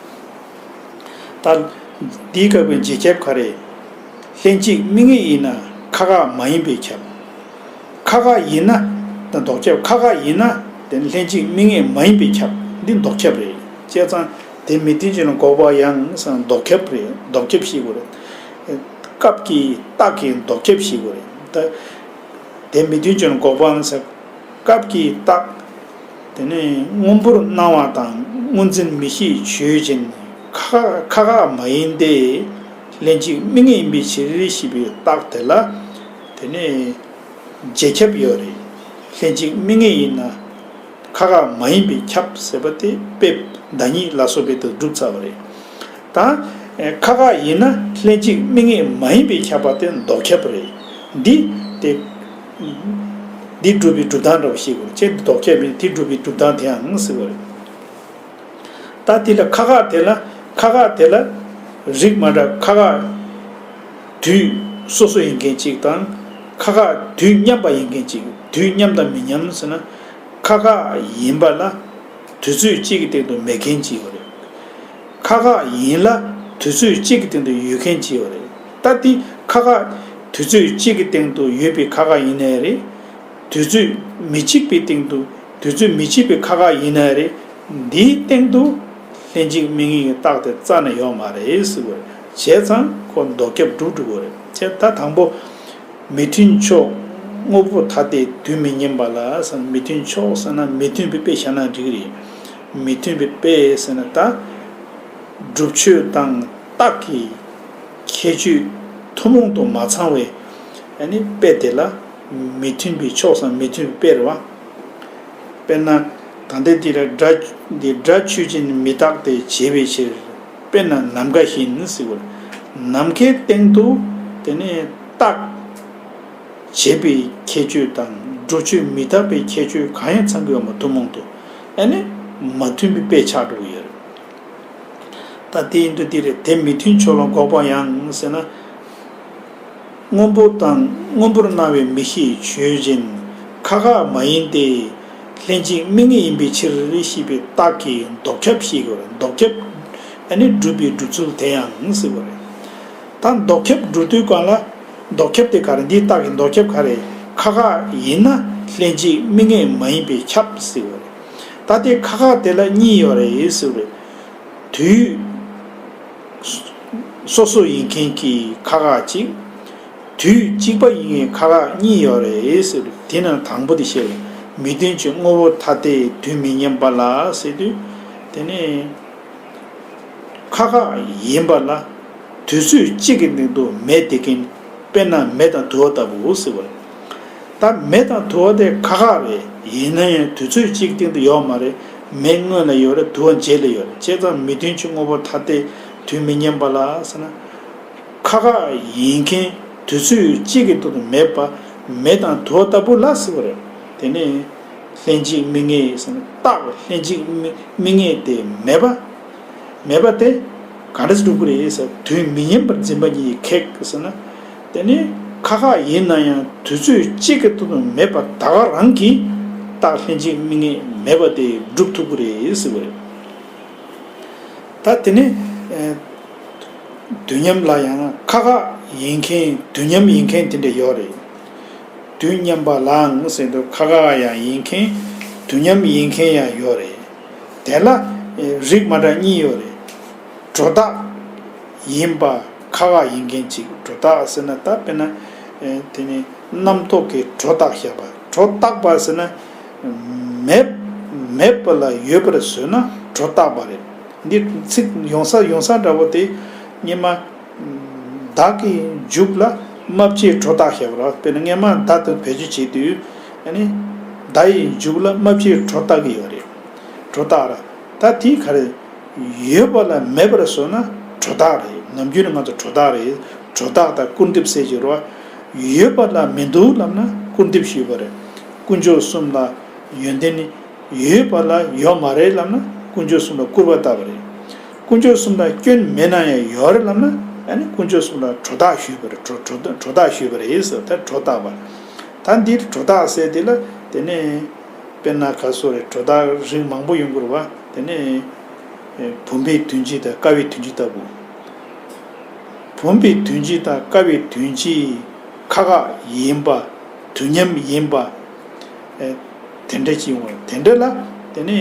ད། འདིའི་སྐབས་ཀྱི་རྗེས་ཁྱབ་ག་རེ། ལྷན་ཅིག་དམིགས་ངེས་ཡིན་ན་ཁ་ཁ་མ་ཡིན་པས་ཁྱབ། ཁ་ཁ་ཡིན་ན། ད་ལྡོག་ཁྱབ། ཁ་ཁ་ཡིན་ན་དེ་ལྷན་ཅིག་དམིགས་ངེས་མ་ཡིན་པས་ཁྱབ། འདི་ལྡོག་ཁྱབ་རེད། བྱས་ཙང་དེ་མི་མཐུན་ཕྱོགས་ལ་འགོག་པ་ཡང་ཟེར་ན་ལྡོག་ཁྱབ་རེད། ལྡོག་ཁྱབ་ཤེས་དགོས་རེད། སྐབས་ཀྱི་རྟགས་ཀྱི་ལྡོག་ཁྱབ་ཤེས་དགོས་རེད། ད། དེ་མི་མཐུན་ཕྱོགས་ལ་འགོག་པའང་ཟེར། སྐབས་ཀྱི་རྟགས། དེ་ནས་སྔོན་པོར་སྣང་བ་དང་སྔོ་འཛིན་མིག་ཤེས་ཆོས་ཅན། ཁ་ཁ་ཁ་ཁ་མ་ཡིན་ཏེ། ལྷན་ཅིག་དམིགས་ངེས་ཡིན་པའི་ཕྱིར་ཞེས་པའི་རྟགས་དེ་ལ། དེ་ནས་རྗེས་ཁྱབ་ཡོད་རེད། ལྷན་ཅིག་དམིགས་ངེས་ཡིན་ན། ཁ་ཁ་མ་ཡིན་པས་ཁྱབ་ཟེར་བ་དེ་དཔེ་ཟླ་གཉིས་ལ་སོགས་པའི་དུ་སྒྲུབ་ཚར་བ་རེད། ད། ཁ་ཁ་ཡིན་ན་ལྷན་ཅིག་དམིགས་ངེས་མ་ཡིན་པས་ཁྱབ་པ་དེ་ལྡོག་ཁྱབ་རེད། འདི། དེ། འདི་སྒྲུབ་པའི་སྒྲུབ་སྟངས་འདྲ་བ་ཤེས་དགོས། ཅེས་ལྡོག་ཁྱབ་ཡིན། དེ་སྒྲུབ་པའི་སྒྲུབ་སྟངས་དེའང་ཟེར་བ་རེད། ད་དེ་ལ་ཁ་ཁ་དེ་ལ་ཁ་ཁ་དེ་ལ་རིགས་མ་འདྲ། ཁ་ཁ་དུས་སོ་སོ་ཡིན་མཁན་གཅིག་དང་། ཁ་ཁ་དུས་མཉམ་པ་ཡིན་མཁན་གཅིག་དུས་མཉམ་དང་མི་མཉམ་ཟེར་ན། ཁ་ཁ་ཡིན་པ་ལ་དུས་ཚོད་གཅིག་གི་སྟེང་དུ་མེད་མཁན་གཅིག་ཡོད་རེད། ཁ་ཁ་ཡིན་ལ་དུས་ཚོད་གཅིག་གི་སྟེང་དུ་ཡོད་མཁན་གཅིག་ཡོད་རེད། ད་དེ་ཁ་ཁ་དུས་ཚོད་གཅིག་གི་སྟེང་དུ་ཡོད་པའི་ཁ་ཁ་ཡིན་ནའི་རེད། དུས་ཚོད་མི་གཅིག་པའི་སྟེང་དུ་དུས་ཚོད་མི་གཅིག་པའི་ཁ་ཁ་ཡིན་ནའི་རེད། འདིའི་སྟེང་དུ་ ལྷན་ཅིག་དམིགས་ངེས་ཀྱི་རྟགས་དེ་རྩ་ནས་ཡོད་མ་རེད་ཟེར་བ་རེད། བྱས་ཙང་ཁོ་ལྡོག་ཁྱབ་སྒྲུབ་འགྲོ་གི་རེད། བྱས་ད་དང་པོ། མི་མཐུན་ཕྱོགས་དངོས་པོ་ཐ་དད་དུས་མི་མཉམ་པ་ལ་ཟེར་ན། མི་མཐུན་ཕྱོགས་ཟེར་ན་མི་མཐུན་པའི་དཔེ་བཞག་ན་འགྲིག་གི་རེད། མི་མཐུན་པའི་དཔེ་ཟེར་ན་ད། སྒྲུབ་ཆོས་དང་རྟགས་ཀྱི་ཁྱད་ཆོས་ཐུན་མོང་དུ་མ་ཚང་བའི་ཨ་ནི་དཔེ་དེ་ལ་མི་མཐུན་པའི་ཕྱོགས་སམ་མི་མཐུན་པའི་དཔེ་རེད་བ། དཔེར་ན། ད་ལྟའི་འདི་ལ་སྒྲ་འདི་སྒྲ་ཆོས་ཅན་མི་རྟག་སྟེ་བྱས་པའི་ཕྱིར། དཔེར་ན་ནམ་མཁའ་བཞིན་ཟེར་བ། ནམ་མཁའི་སྟེང་དུ་དེ་ནས་རྟག་བྱས་པའི་ཁྱད་ཆོས་དང་སྒྲུབ་ཆོས་མི་རྟག་པའི་ཁྱད་ཆོས་གང་ཡང་ཚང་གི་ཡོད་མ་ཐུན་མོང་དུ་ཨ་ནི་མ་མཐུན་པའི་དཔེ་ཆགས་འགྲོ་གི་ཡོད་རེད། ད་དེ་ཡིན་དུས་འདི་རེད། དེ་མི་མཐུན་ཕྱོགས་ལ་འགོག་པ་ཡང་ཟེར་ན། སྔོན་པོ་དང་སྔོན་པོར་སྣང་བའི་མིག་ཤེས་ཆོས་ཅན། ཁ་ཁ་མ་ཡིན་ཏེ། ལྷན་ཅིག་དམིགས་ངེས་ཡིན་པའི་ཕྱིར་ཞེས་པའི་རྟགས་ཀྱིས་ལྡོག་ཁྱབ་བཤད་དགོས་རེད། ལྡོག་ཁྱབ་ཨ་ནི་སྒྲུབ་པའི་སྒྲུབ་ཚུལ་དེ་ཡང་ཟེར་བ་རེད། ད་ལྡོག་ཁྱབ་སྒྲུབ་དུས་གང་ལ། ལྡོག་ཁྱབ་དེ་ག་རེ། འདིའི་རྟགས་ཀྱི་ལྡོག་ཁྱབ་ག་རེ། ཁ་ཁ་ཡིན་ན་ལྷན་ཅིག་དམིགས་ངེས་མ་ཡིན་པས་ཁྱབ་ཟེར་བ་རེད། ད་དེ་ཁ་ཁ་དེ་ལ་གཉིས་ཡོད་རེད་ཟེར་བ་རེད། དུས་སོ་སོ་ཡིན་མཁན་གྱི་ཁ་ཁ་གཅིག་དུས་གཅིག་པ་ཡིན་མཁན་ཁ་ཁ་གཉིས་ཡོད་རེད་ཟེར། དེ་ནང་དང་པོ་དེ་བཤད་རེད། མི་མཐུན་ཕྱོགས་དངོས་པོ་ཐ་དད་དུས་མི་མཉམ་པ་ལ་ཟེར་དུས། དེ་ནས་ཁ་ཁ་ཡིན་པ་ལ་དུས་ཚོད་གཅིག་གི་སྟེང་དུ་མེ་དེ་ཀིན། དཔེར་ན་མེ་དང་དུ་བ་ལྟ་བུ་ཟེར་བ་རེད། ད་མེ་དང་དུ་བ་དེ་ཁ་ཁ་རེད། ཡིན་ན་ཡང་དུས་ཚོད་གཅིག་སྟེང་དུ་ཡོད་མ་རེད། མེ་སྔོན་ལ་ཡོད་རེད། དུ་བ་རྗེས་ལ་ཡོད་རེད། བྱས་ཙང་མི་མཐུན་ཕྱོགས་དངོས་པོ་ཐ་དད་དུས་མི་མཉམ་པ་ལ་ཟེར་ན། ཁ་ཁ་ཡིན་མཁན་དུས་ཚོད་གཅིག་གི་སྟེང་དུ་མེད་པ་མེ་དང་དུ་བ་ལྟ་བུ་ལ་ཟེར་བ་རེད། དེ་ནས་ལྷན་ཅིག་དམིགས་ངེས་ཟེར་ན། རྟགས་ལྷན་ཅིག་དམིགས་དམིགས་ངེས་དེ་མེད་པ། མེད་པ་དེ་ག་འདྲ་སེ་སྒྲུབ་ཀྱི་རེད་ཟེར། དུས་མི་མཉམ་པར་འཛིན་པ་ཉིད་ཀྱིས་ཁེགས་ཟེར་ན། དེ་ནི་ཁ་ཁ་ཡིན་ན་ཡང་དུས་ཚོད་གཅིག་གི་སྟེང་དུ་མེད་པ་ད་ག་རང་གིས་རྟགས་ལྷན་ཅིག་དམིགས་ངེས་མེད་པ་དེ་སྒྲུབ་ཐུབ་ཀྱི་རེད་ཟེར་བ་རེད། ད་དེ་ནི་ཨེ་དུས་མཉམ་ལ་ཡང་ཁ་ཁ་ཡིན་མཁན་དུས་མཉམ་ཡིན་མཁན་དེ་འདྲ་ཡོད་རེད། དུས་མཉམ་པ་ལའང་ཟེར་དུས་ཁ་ཁ་ཡང་ཡིན་མཁན་དུས་མཉམ་ཡིན་མཁན་ཡང་ཡོད་རེད། དེ་ལ་ཨེ་རིགས་མ་འདྲ་གཉིས་ཡོད་རེད། སྒྲོ་བཏགས་ཡིན་པ་ཁ་ཁ་ཡིན་མཁན་གཅིག་སྒྲོ་བཏགས་ཟེར་ན། ད་དཔེར་ན་ཨེ་དེ་ནི་རྣམ་རྟོག་གི་སྒྲོ་བཏགས་བཞག་པ། སྒྲོ་བཏགས་པ་ཟེར་ན། མེད་མེད་པ་ལ་ཡོད་པར་བཟོས་ན་སྒྲོ་བཏགས་པ་རེད། འདི་ཚིག་ཡོང་ས་ཡོང་ས་འདྲ་བོ་དེ་སྔོན་མ་བདག་གི་མཇུག་ལ་རྨ་བྱའི་སྒྲོ་བཏགས་བཞག་པ་རེད། དཔེར་ན་སྔོན་མ་མདའ་དང་བེད་སྤྱོད་བྱེད་དུས་ཨ་ནི་མདའ་ཡི་མཇུག་ལ་རྨ་བྱའི་སྒྲོ་བཏགས་ཀྱི་ཡོད་རེད། སྒྲོ་བཏགས་ར། ད་དེ་ག་རེ། ཡོད་པ་ལ་མེད་པར་བཟོས་ན་སྒྲོ་བཏགས་རེད། ནམ་རྒྱུན་ནས་ང་ཚོ་སྒྲོ་བཏགས་རེད། སྒྲོ་བཏགས་དང་སྐུར་འདེབས་ཟེར་གྱི་རེད་བ། ཡོད་པ་ལ་མི་འདུག་ལབ་ན་སྐུར་འདེབས་ཞུས་པ་རེད། དཀོན་མཆོག་གསུམ་ལ་ཡོན་ཏན་ནི་ཡོད་པ་ལ་ཡོད་མ་རེད་ལབ་ན་དཀོན་མཆོག་གསུམ་ལ་སྐུར་བ་བཏབ་པ་རེད། དཀོན་མཆོག་གསུམ་ལ་སྐྱོན་མེད་ན་ཡང་ཡོད་རེད་ལབ་ན་ཨ་ནི་དཀོན་མཆོག་གསུམ་ལ་སྒྲོ་བཏགས་ཞུས་པ་རེད། སྒྲོ་སྒྲོ་སྒྲོ་བཏགས་ཞུས་པ་རེད་ཟེར། ད་སྒྲོ་བཏགས་པ། ད་འདིར་སྒྲོ་བཏགས་ཟེར་དེ་ལ་དེ་ནས། དཔེར་ན་ག་སོ་རེ་སྒྲོ་བཏགས་རིགས་མང་པོ་ཡོང་གི་རེད་བ། དེ་ནས་ཨེ་བུམ་པའི་དོན་སྤྱི་དང་ཀ་བའི་དོན་སྤྱི་ལྟ་བུ། བུམ་པའི་དོན་སྤྱི་དང་ཀ་བའི་དོན་སྤྱི་ཁ་ཁ་ཡིན་པ། དུས་མཉམ་ཡིན་པ། ཨེ་དེ་འདྲ་ཅིག་ཡོང་བ་དེ་འདྲ་ལ་དེ་ནས་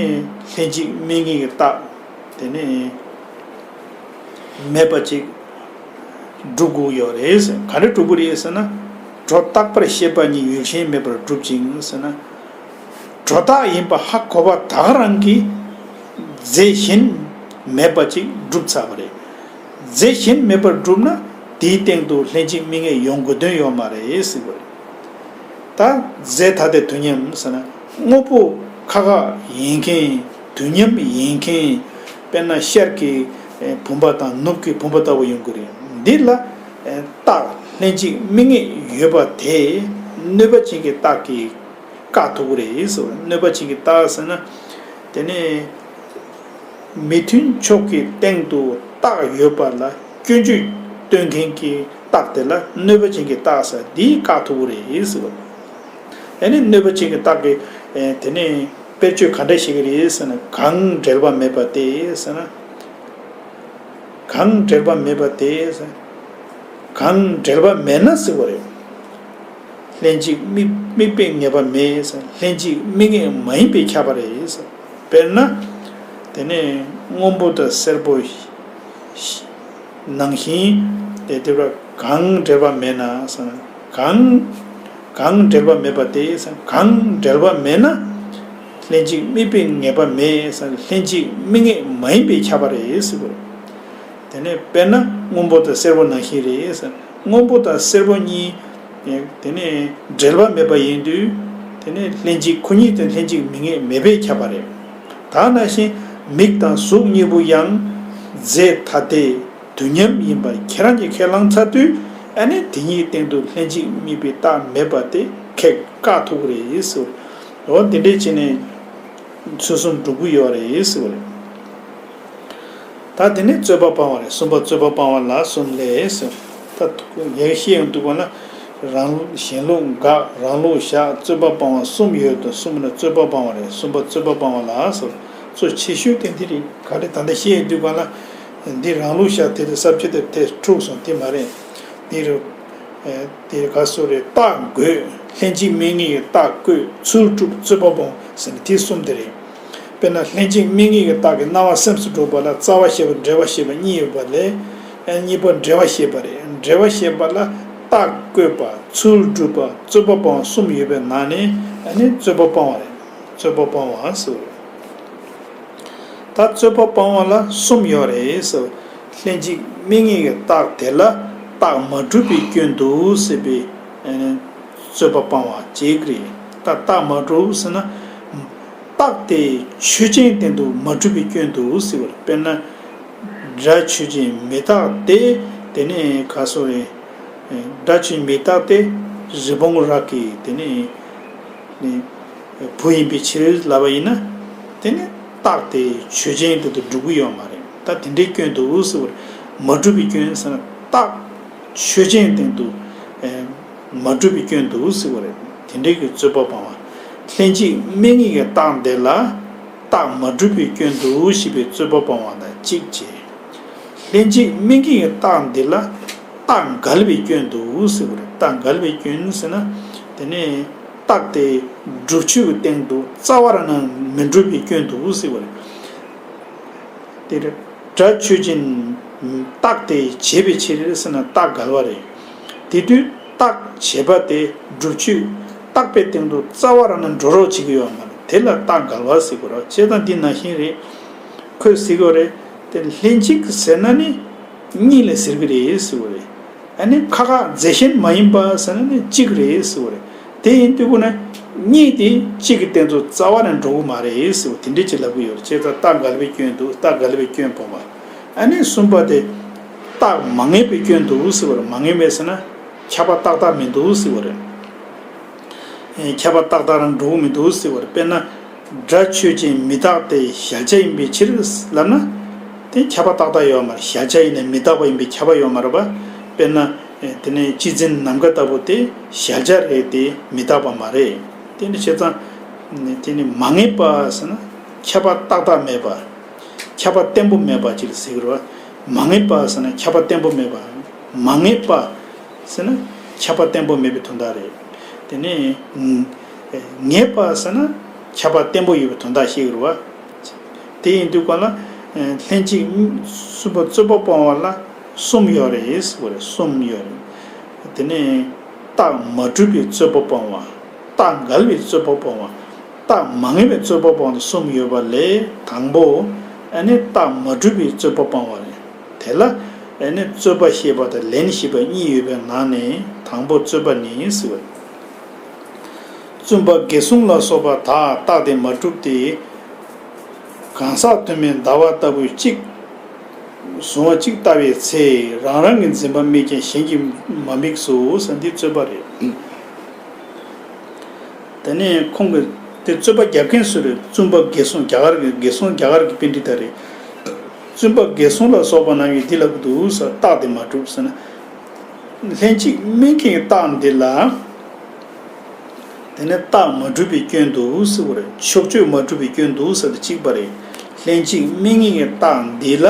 ལྷན་ཅིག་དམིགས་ངེས་ཀྱི་རྟགས། དེ་ནས་མེད་པ་ཅིག་སྒྲུབ་དགོས་ཡོད་རེད་ཟེར། ག་རེ་སྒྲུབ་དགོས་རེད་ཟེར་ན། སྒྲོ་བཏགས་པར་བཤད་པ་ཉིད་ཡུལ་གཞན་མེད་པར་སྒྲུབ་ཅིང་ཟེར་ན། སྒྲོ་བཏགས་ཡིན་པ་ཧ་གོ་བ་ད་ག་རང་གིས་རྫས་གཞན་མེད་པ་ཅིག་སྒྲུབ་ཚར་བ་རེད། རྫས་གཞན་མེད་པར་སྒྲུབ་ན་དེའི་སྟེང་དུ་ལྷན་ཅིག་དམིགས་ངེས་ཡོང་དགོས་དོན་ཡོད་མ་རེད་ཟེར་བ་རེད། ད་རྫས་ཐ་དད་དུས་མཉམ་ཟེར་ན་དངོས་པོ་ཁ་ཁ་ཡིན་མཁན་དུས་མཉམ་ཡིན་མཁན། དཔེར་ན་ཤར་གྱི་བུམ་པ་དང་ནུབ་ཀྱི་བུམ་པ་ལྟ་བུ་ཡོང་གི་རེད། འདི་ལ་རྟགས་ལྷན་ཅིག་དམིགས་ངེས་ཡོད་པ་དེ་གནོད་པ་ཅན་གྱི་རྟགས་ཀྱིས་བཀག་ཐུབ་ཀྱི་རེད་ཟེར་བ། གནོད་པ་ཅན་གྱི་རྟགས་ཟེར་ན། དེ་ནས་མི་མཐུན་ཕྱོགས་ཀྱི་སྟེང་དུ་རྟགས་ཡོད་པ་ལ་སྐྱོན་བརྗོད་སྟོན་མཁན་གྱི་རྟགས་དེ་ལ་གནོད་པ་ཅན་གྱི་རྟགས་ཟེར། འདིས་བཀག་ཐུབ་ཀྱི་རེད་ཟེར་བ། ཨ་ནི་གནོད་པ་ཅན་གྱི་རྟགས་ཀྱི་ཨེ་དེ་ནས་དཔེར་བརྗོད་ག་འདྲ་ཞིག་རེད་ཟེར་ན། གང་འབྲེལ་བ་མེད་པ་སྟེ་ཟེར་ན། གང་འབྲེལ་བ་མེད་པ་སྟེ་ཟེར། གང་འབྲེལ་བ་མེད་ན་ཟེར་བ་རེད། ལྷན་ཅིག་དམིགས་དམིགས་པའི་ངེས་པ་མེད་ཟེར། ལྷན་ཅིག་དམིགས་ངེས་མ་ཡིན་པས་ཁྱབ་པ་རེད་ཟེར། དཔེར་ན། དེ་ནས་སྔོན་པོ་དང་སེར་པོ་ནང་བཞིན་དེ་དེ་བ་གང་འབྲེལ་བ་མེད་ན་ཟེར་ན། གང་གང་འབྲེལ་བ་མེད་པ་དེ་ཟེར་ན། གང་འབྲེལ་བ་མེད་ན་ལྷན་ཅིག་དམིགས་པའི་ངེས་པ་མེད་ཟེར་ན། ལྷན་ཅིག་དམིགས་ངེས་མ་ཡིན་པས་ཁྱབ་པ་རེད་ཟེར་བ་རེད། དེ་ནས་དཔེར་ན་སྔོན་པོ་དང་སེར་པོ་ནང་བཞིན་རེད་ཟེར། སྔོན་པོ་དང་སེར་པོ་གཉིས་དེ་ནས་འབྲེལ་བ་མེད་པ་ཡིན་དུས། དེ་ནས་ལྷན་ཅིག་ཁོ་གཉིས་དེ་ལྷན་ཅིག་དམིགས་ངེས་མེད་པས་ཁྱབ་པ་རེད། ད་ནང་བཞིན་མིག་དང་གཟུགས་གཉིས་པོ་ཡང་རྫས་ཐ་དད་དུས་མཉམ་ཡིན་པར་ཁྱེད་རང་གིས་ཁས་བླངས་ཚར་དུས། ཨ་ནི་དེ་གཉིས་སྟེང་དུ་ལྷན་ཅིག་དམིགས་པའི་རྟགས་མེད་པ་དེ་ཁེགས་བཀག་ཐུབ་ཀྱི་རེད་ཟེར། འོ་དེ་འདྲས་བྱས་ནས་ཚུལ་གསུམ་སྒྲུབ་ཀྱི་ཡོད་རེད་ཟེར་བ་རེད། ད་དེ་ནས་རྩོད་པ་སྤང་བ་རེད། གསུམ་པ་རྩོད་པ་སྤང་བ་ལ་གསུམ་ལས་ཟེར། ད་ཡར་བཤད་ཡོང་དུས་ག་ལ། རང་གཞན་ལུགས་དགག་རང་ལུགས་བཞག་རྩོད་པ་སྤང་བ་གསུམ་ཡོད་དོ། གསུམ་ལ་རྩོད་པ་སྤང་བ་རེད། གསུམ་པ་རྩོད་པ་སྤང་བ་ལ་ཟེར། གཙོ་ཆེ་ཤོས་དེ་འདི་རེད། ག་རེ་ད་ལྟ་བཤད་ཡོང་དུས་ག་ལ། འདི་རང་ལུགས་བཞག་དེ་དེ་ས་བཅད་དེ་དེ་འཁྲུགས་སོང་དེ་མ་རེད། འདི་རུ། དེ་ག་སོ་རེད། རྟགས་འགོད། ལྷན་ཅིག་དམིགས་ངེས་ཀྱི་རྟགས་བཀོད། ཚུལ་སྒྲུབ། རྩོད་པ་སྤོང་ཟེར་ནས་དེ་གསུམ་དེ་རེད། དཔེར་ན་ལྷན་ཅིག་དམིགས་ངེས་ཀྱི་རྟགས་ཀྱི་སྣང་བ་སེམས་སུ་འགྲོ་བ་ལ་རྩ་བ་ཞེས་པ་འབྲེལ་བ་ཞེས་པ་གཉིས་ཡོད་པ་ལས། ཨ་གཉིས་པ་འབྲེལ་བ་ཞེས་པ་རེད། འབྲེལ་བ་ཞེས་པ་ལ་རྟགས་བཀོད་པ། ཚུལ་སྒྲུབ་པ། རྩོད་པ་སྤོང་བ་གསུམ་ཡོད་པའི་ནང་ནས་ཨ་ནི་རྩོད་པ་སྤོང་བ་རེད། རྩོད་པ་སྤོང་བ་ཟེར། ད་རྩོད་པ་སྤང་བ་ལ་གསུམ་ཡོད་རེད་ཟེར། ལྷན་ཅིག་དམིགས་ངེས་ཀྱི་རྟགས་དེ་ལ་རྟགས་མ་གྲུབ་པའི་སྐྱོན་འདུག་ཟེར་བའི་རྩོད་པ་སྤང་བ་གཅིག་རེད། ད་རྟགས་མ་གྲུབ་ཟེར་ན། རྟགས་དེ་ཆོས་ཅན་སྟེང་དུ་མ་གྲུབ་པའི་སྐྱོན་འདུག་ཟེར་བ་རེད། དཔེར་ན། སྒྲ་ཆོས་ཅན་མི་རྟག་སྟེ། དེ་ནས་ག་སོ་རེད། སྒྲ་ཆོས་མི་རྟག་སྟེ། རི་བོང་རྭ་གི་དེ་ནས་བུ་ཡིན་པའི་ཕྱིར་ལབ་པ་ཡིན་ན། དེ་ནི་རྟགས་དེ་ཆོས་ཅན་དེ་དུ་འགྲུབ་ཀྱི་ཡོད་མ་རེད། ད་དེ་འདྲའི་སྐྱོན་འདུག་ཟེར་བ་རེད། མ་གྲུབ་པའི་སྐྱོན་ཟེར་ན་རྟགས་ཆོས་ཅན་སྟེང་དུ་མ་གྲུབ་པའི་སྐྱོན་འདུག་ཟེར་བ་རེད། དེ་འདྲའི་གི་རྩོད་པ་སྤང་བ། ལྷན་ཅིག་དམིགས་ངེས་ཀྱི་རྟགས་འདི་ལ་རྟགས་མ་གྲུབ་པའི་སྐྱོན་འདུག་ཞེས་པའི་རྩོད་པ་སྤང་བ་དང་གཅིག་བྱས། ལྷན་ཅིག་དམིགས་ངེས་ཀྱི་རྟགས་འདི་ལ་རྟགས་འགལ་བའི་སྐྱོན་འདུག་ཟེར་བ་རེད། རྟགས་འགལ་བའི་སྐྱོན་ཟེར་ན། དེ་ནས་རྟགས་དེ་སྒྲུབ་ཆོས་ཀྱི་སྟེང་དུ་རྩ་བ་རང་ནས་མི་འགྲུབ་པའི་སྐྱོན་འདུག་ཟེར་བ་རེད། དེ་རེད། སྒྲ་ཆོས་ཅན། རྟགས་དེ་བྱས་པའི་ཕྱིར་ཟེར་ན་རྟགས་འགལ་བ་རེད། དེ་དུས་རྟགས་བྱས་པ་དེ་སྒྲུབ་ཆོས་རྟག་པའི་སྟེང་དུ་རྩ་བ་རང་ནས་འགྲོ་རོགས་བྱེད་ཀྱི་ཡོད་མ་རེད། དེ་ལ་རྟགས་འགལ་བ་ཟེར་དགོས་རེད། བྱས་ཙང་འདི་ནང་བཞིན་རེད། ཁོས་ཟེར་གྱི་ཡོད་རེད། དེ་ལྷན་ཅིག་ཟེར་ན་ནི་གཉིས་ལ་ཟེར་གྱི་རེད་ཟེར་གྱི་རེད། ཨ་ནི་ཁ་ཁ་རྫས་གཞན་མ་ཡིན་པ་ཟེར་ན་ནི་གཅིག་རེད་ཟེར་གྱི་རེད། དེ་ཡིན་དུས་ཁོ་ན་གཉིས་དེ་གཅིག་གི་སྟེང་དུ་རྩ་བ་ནས་འགྲོ་གི་མ་རེད་ཟེར་གྱི་དེ་འདྲས་ཅིག་ལབ་ཀྱི་ཡོད་རེད། བྱས་ཙང་རྟགས་འགལ་བའི་སྐྱོན་འདུག་རྟགས་འགལ་བའི་སྐྱོན་སྤོང་བ། ཨ་ནི་གསུམ་པ་དེ་རྟགས་མ་ངེས་པའི་སྐྱོན་འདུག་ཟེར་གྱི་རེད། མ་ངེས་པས་ཟེར་ན་ཁྱབ་པ་ཏག་ཏག་མི་འདུག་ཟེར་གྱི་རེད། ཁྱབ་པ་ཏག་ཏག་རང་འགྲོ་གི་མི་འདུག་ཟེར་བ་རེད། དཔེར་ན། སྒྲ་ཆོས་ཅན་མི་རྟག་སྟེ་གཞལ་བྱ་ཡིན་པའི་ཕྱིར་ལབ་ན། དེ་ཁྱབ་པ་ཏག་ཏག་ཡོད་མ་རེད། གཞལ་བྱ་ཡིན་ན་མི་རྟག་པ་ཡིན་པའི་ཁྱབ་པ་ཡོད་མ་རེད་པ། དཔེར་ན། དེ་ནས་སྤྱི་འཛིན་ནམ་མཁའ་ལྟ་བུ་དེ་གཞལ་བྱ་རེད་དེ་མི་རྟག་པ་མ་རེད། དེ་ནི་བྱས་ཙང་། དེ་ནི་མ་ངེས་པ་ཟེར་ན་ཁྱབ་པ་ཏག་ཏག་མེད་པ། ཁྱབ་པ་བརྟན་པོ་མེད་པ་ཅིག་ལ་ཟེར་གི་རེད་པ། མ་ངེས་པ་ཟེར་ན་ཁྱབ་པ་བརྟན་པོ་མེད་པ། མ་ངེས་པ། ཟེར་ན་ཁྱབ་པ་བརྟན་པོ་མེད་པའི་དོན་དག་རེད། དེ་ནས་ངེས་པ་ཟེར་ན་ཁྱབ་པ་བརྟན་པོ་ཡོད་པའི་དོན་དག་ཤེས་དགོས་རེད་བ། དེ་ཡིན་དུས་ག་ལ་ལྷན་ཅིག་གསུམ་པ་རྩོད་པ་སྤོང་བ་ལ་གསུམ་ཡོད་རེད་ཟེར་བ་རེད། གསུམ་ཡོད་རེད། དེ་ནས་རྟགས་མ་གྲུབ་པའི་རྩོད་པ་སྤོང་བ། རྟགས་འགལ་བའི་རྩོད་པ་སྤོང་བ། རྟགས་མ་ངེས་པའི་རྩོད་པ་སྤོང་བ་གསུམ་ཡོད་པ་ལས་དང་པོ། ཨ་ནི་རྟགས་མ་གྲུབ་པའི་རྩོད་པ་སྤོང་བ་རེད། དེ་ལ་ཨ་ནི་རྩོད་པ་ཤེས་པ་དང་ལན་ཤེས་པ་གཉིས་ཡོད་པའི་ནང་ནས་དང་པོ་རྩོད་པ་ནི་ཟེར་བ། བཙུན་པ་དགེ་སྲུང་ལ་སོགས་པ་དག་རྟགས་དེ་མ་གྲུབ་སྟེ། གང་ཟག་དུ་མའི་ཟླ་བ་ལྟ་བུ་གཅིག་གཟུང་བ་གཅིག་ལྟ་བའི་ཚེ་རང་རང་གི་འཛིན་པ་དམིགས་ཀྱང་གཞན་གྱིས་མ་དམིགས་སོ་ཟེར་འདི་རྩོད་པ་རེད། དེ་ནས་ཁོང་གིས་དེ་རྩོད་པ་རྒྱབ་མཁན་སུ་རེད། བཙུན་པ་དགེ་སྲུང་རྒྱ་གར་གྱི་དགེ་སྲུང་རྒྱ་གར་གྱི་པཎྜི་ཏ་རེད། བཙུན་པ་དགེ་སྲུང་ལ་སོགས་པ་རྣམས་ཀྱིས་འདི་ལབ་ཀྱི་འདུག་ཟེར། རྟགས་དེ་མ་གྲུབ་ཟེར་ན། ལྷན་ཅིག་དམིགས་ཀྱི་རྟགས་འདི་ལ། དེ་ནས་རྟགས་མ་གྲུབ་པའི་སྐྱོན་འདུག་ཟེར་བ་རེད། ཕྱོགས་ཆོས་མ་གྲུབ་པའི་སྐྱོན་འདུག་ཟེར་དེ་གཅིག་པ་རེད། ལྷན་ཅིག་དམིགས་ངེས་ཀྱི་རྟགས་འདི་ལ།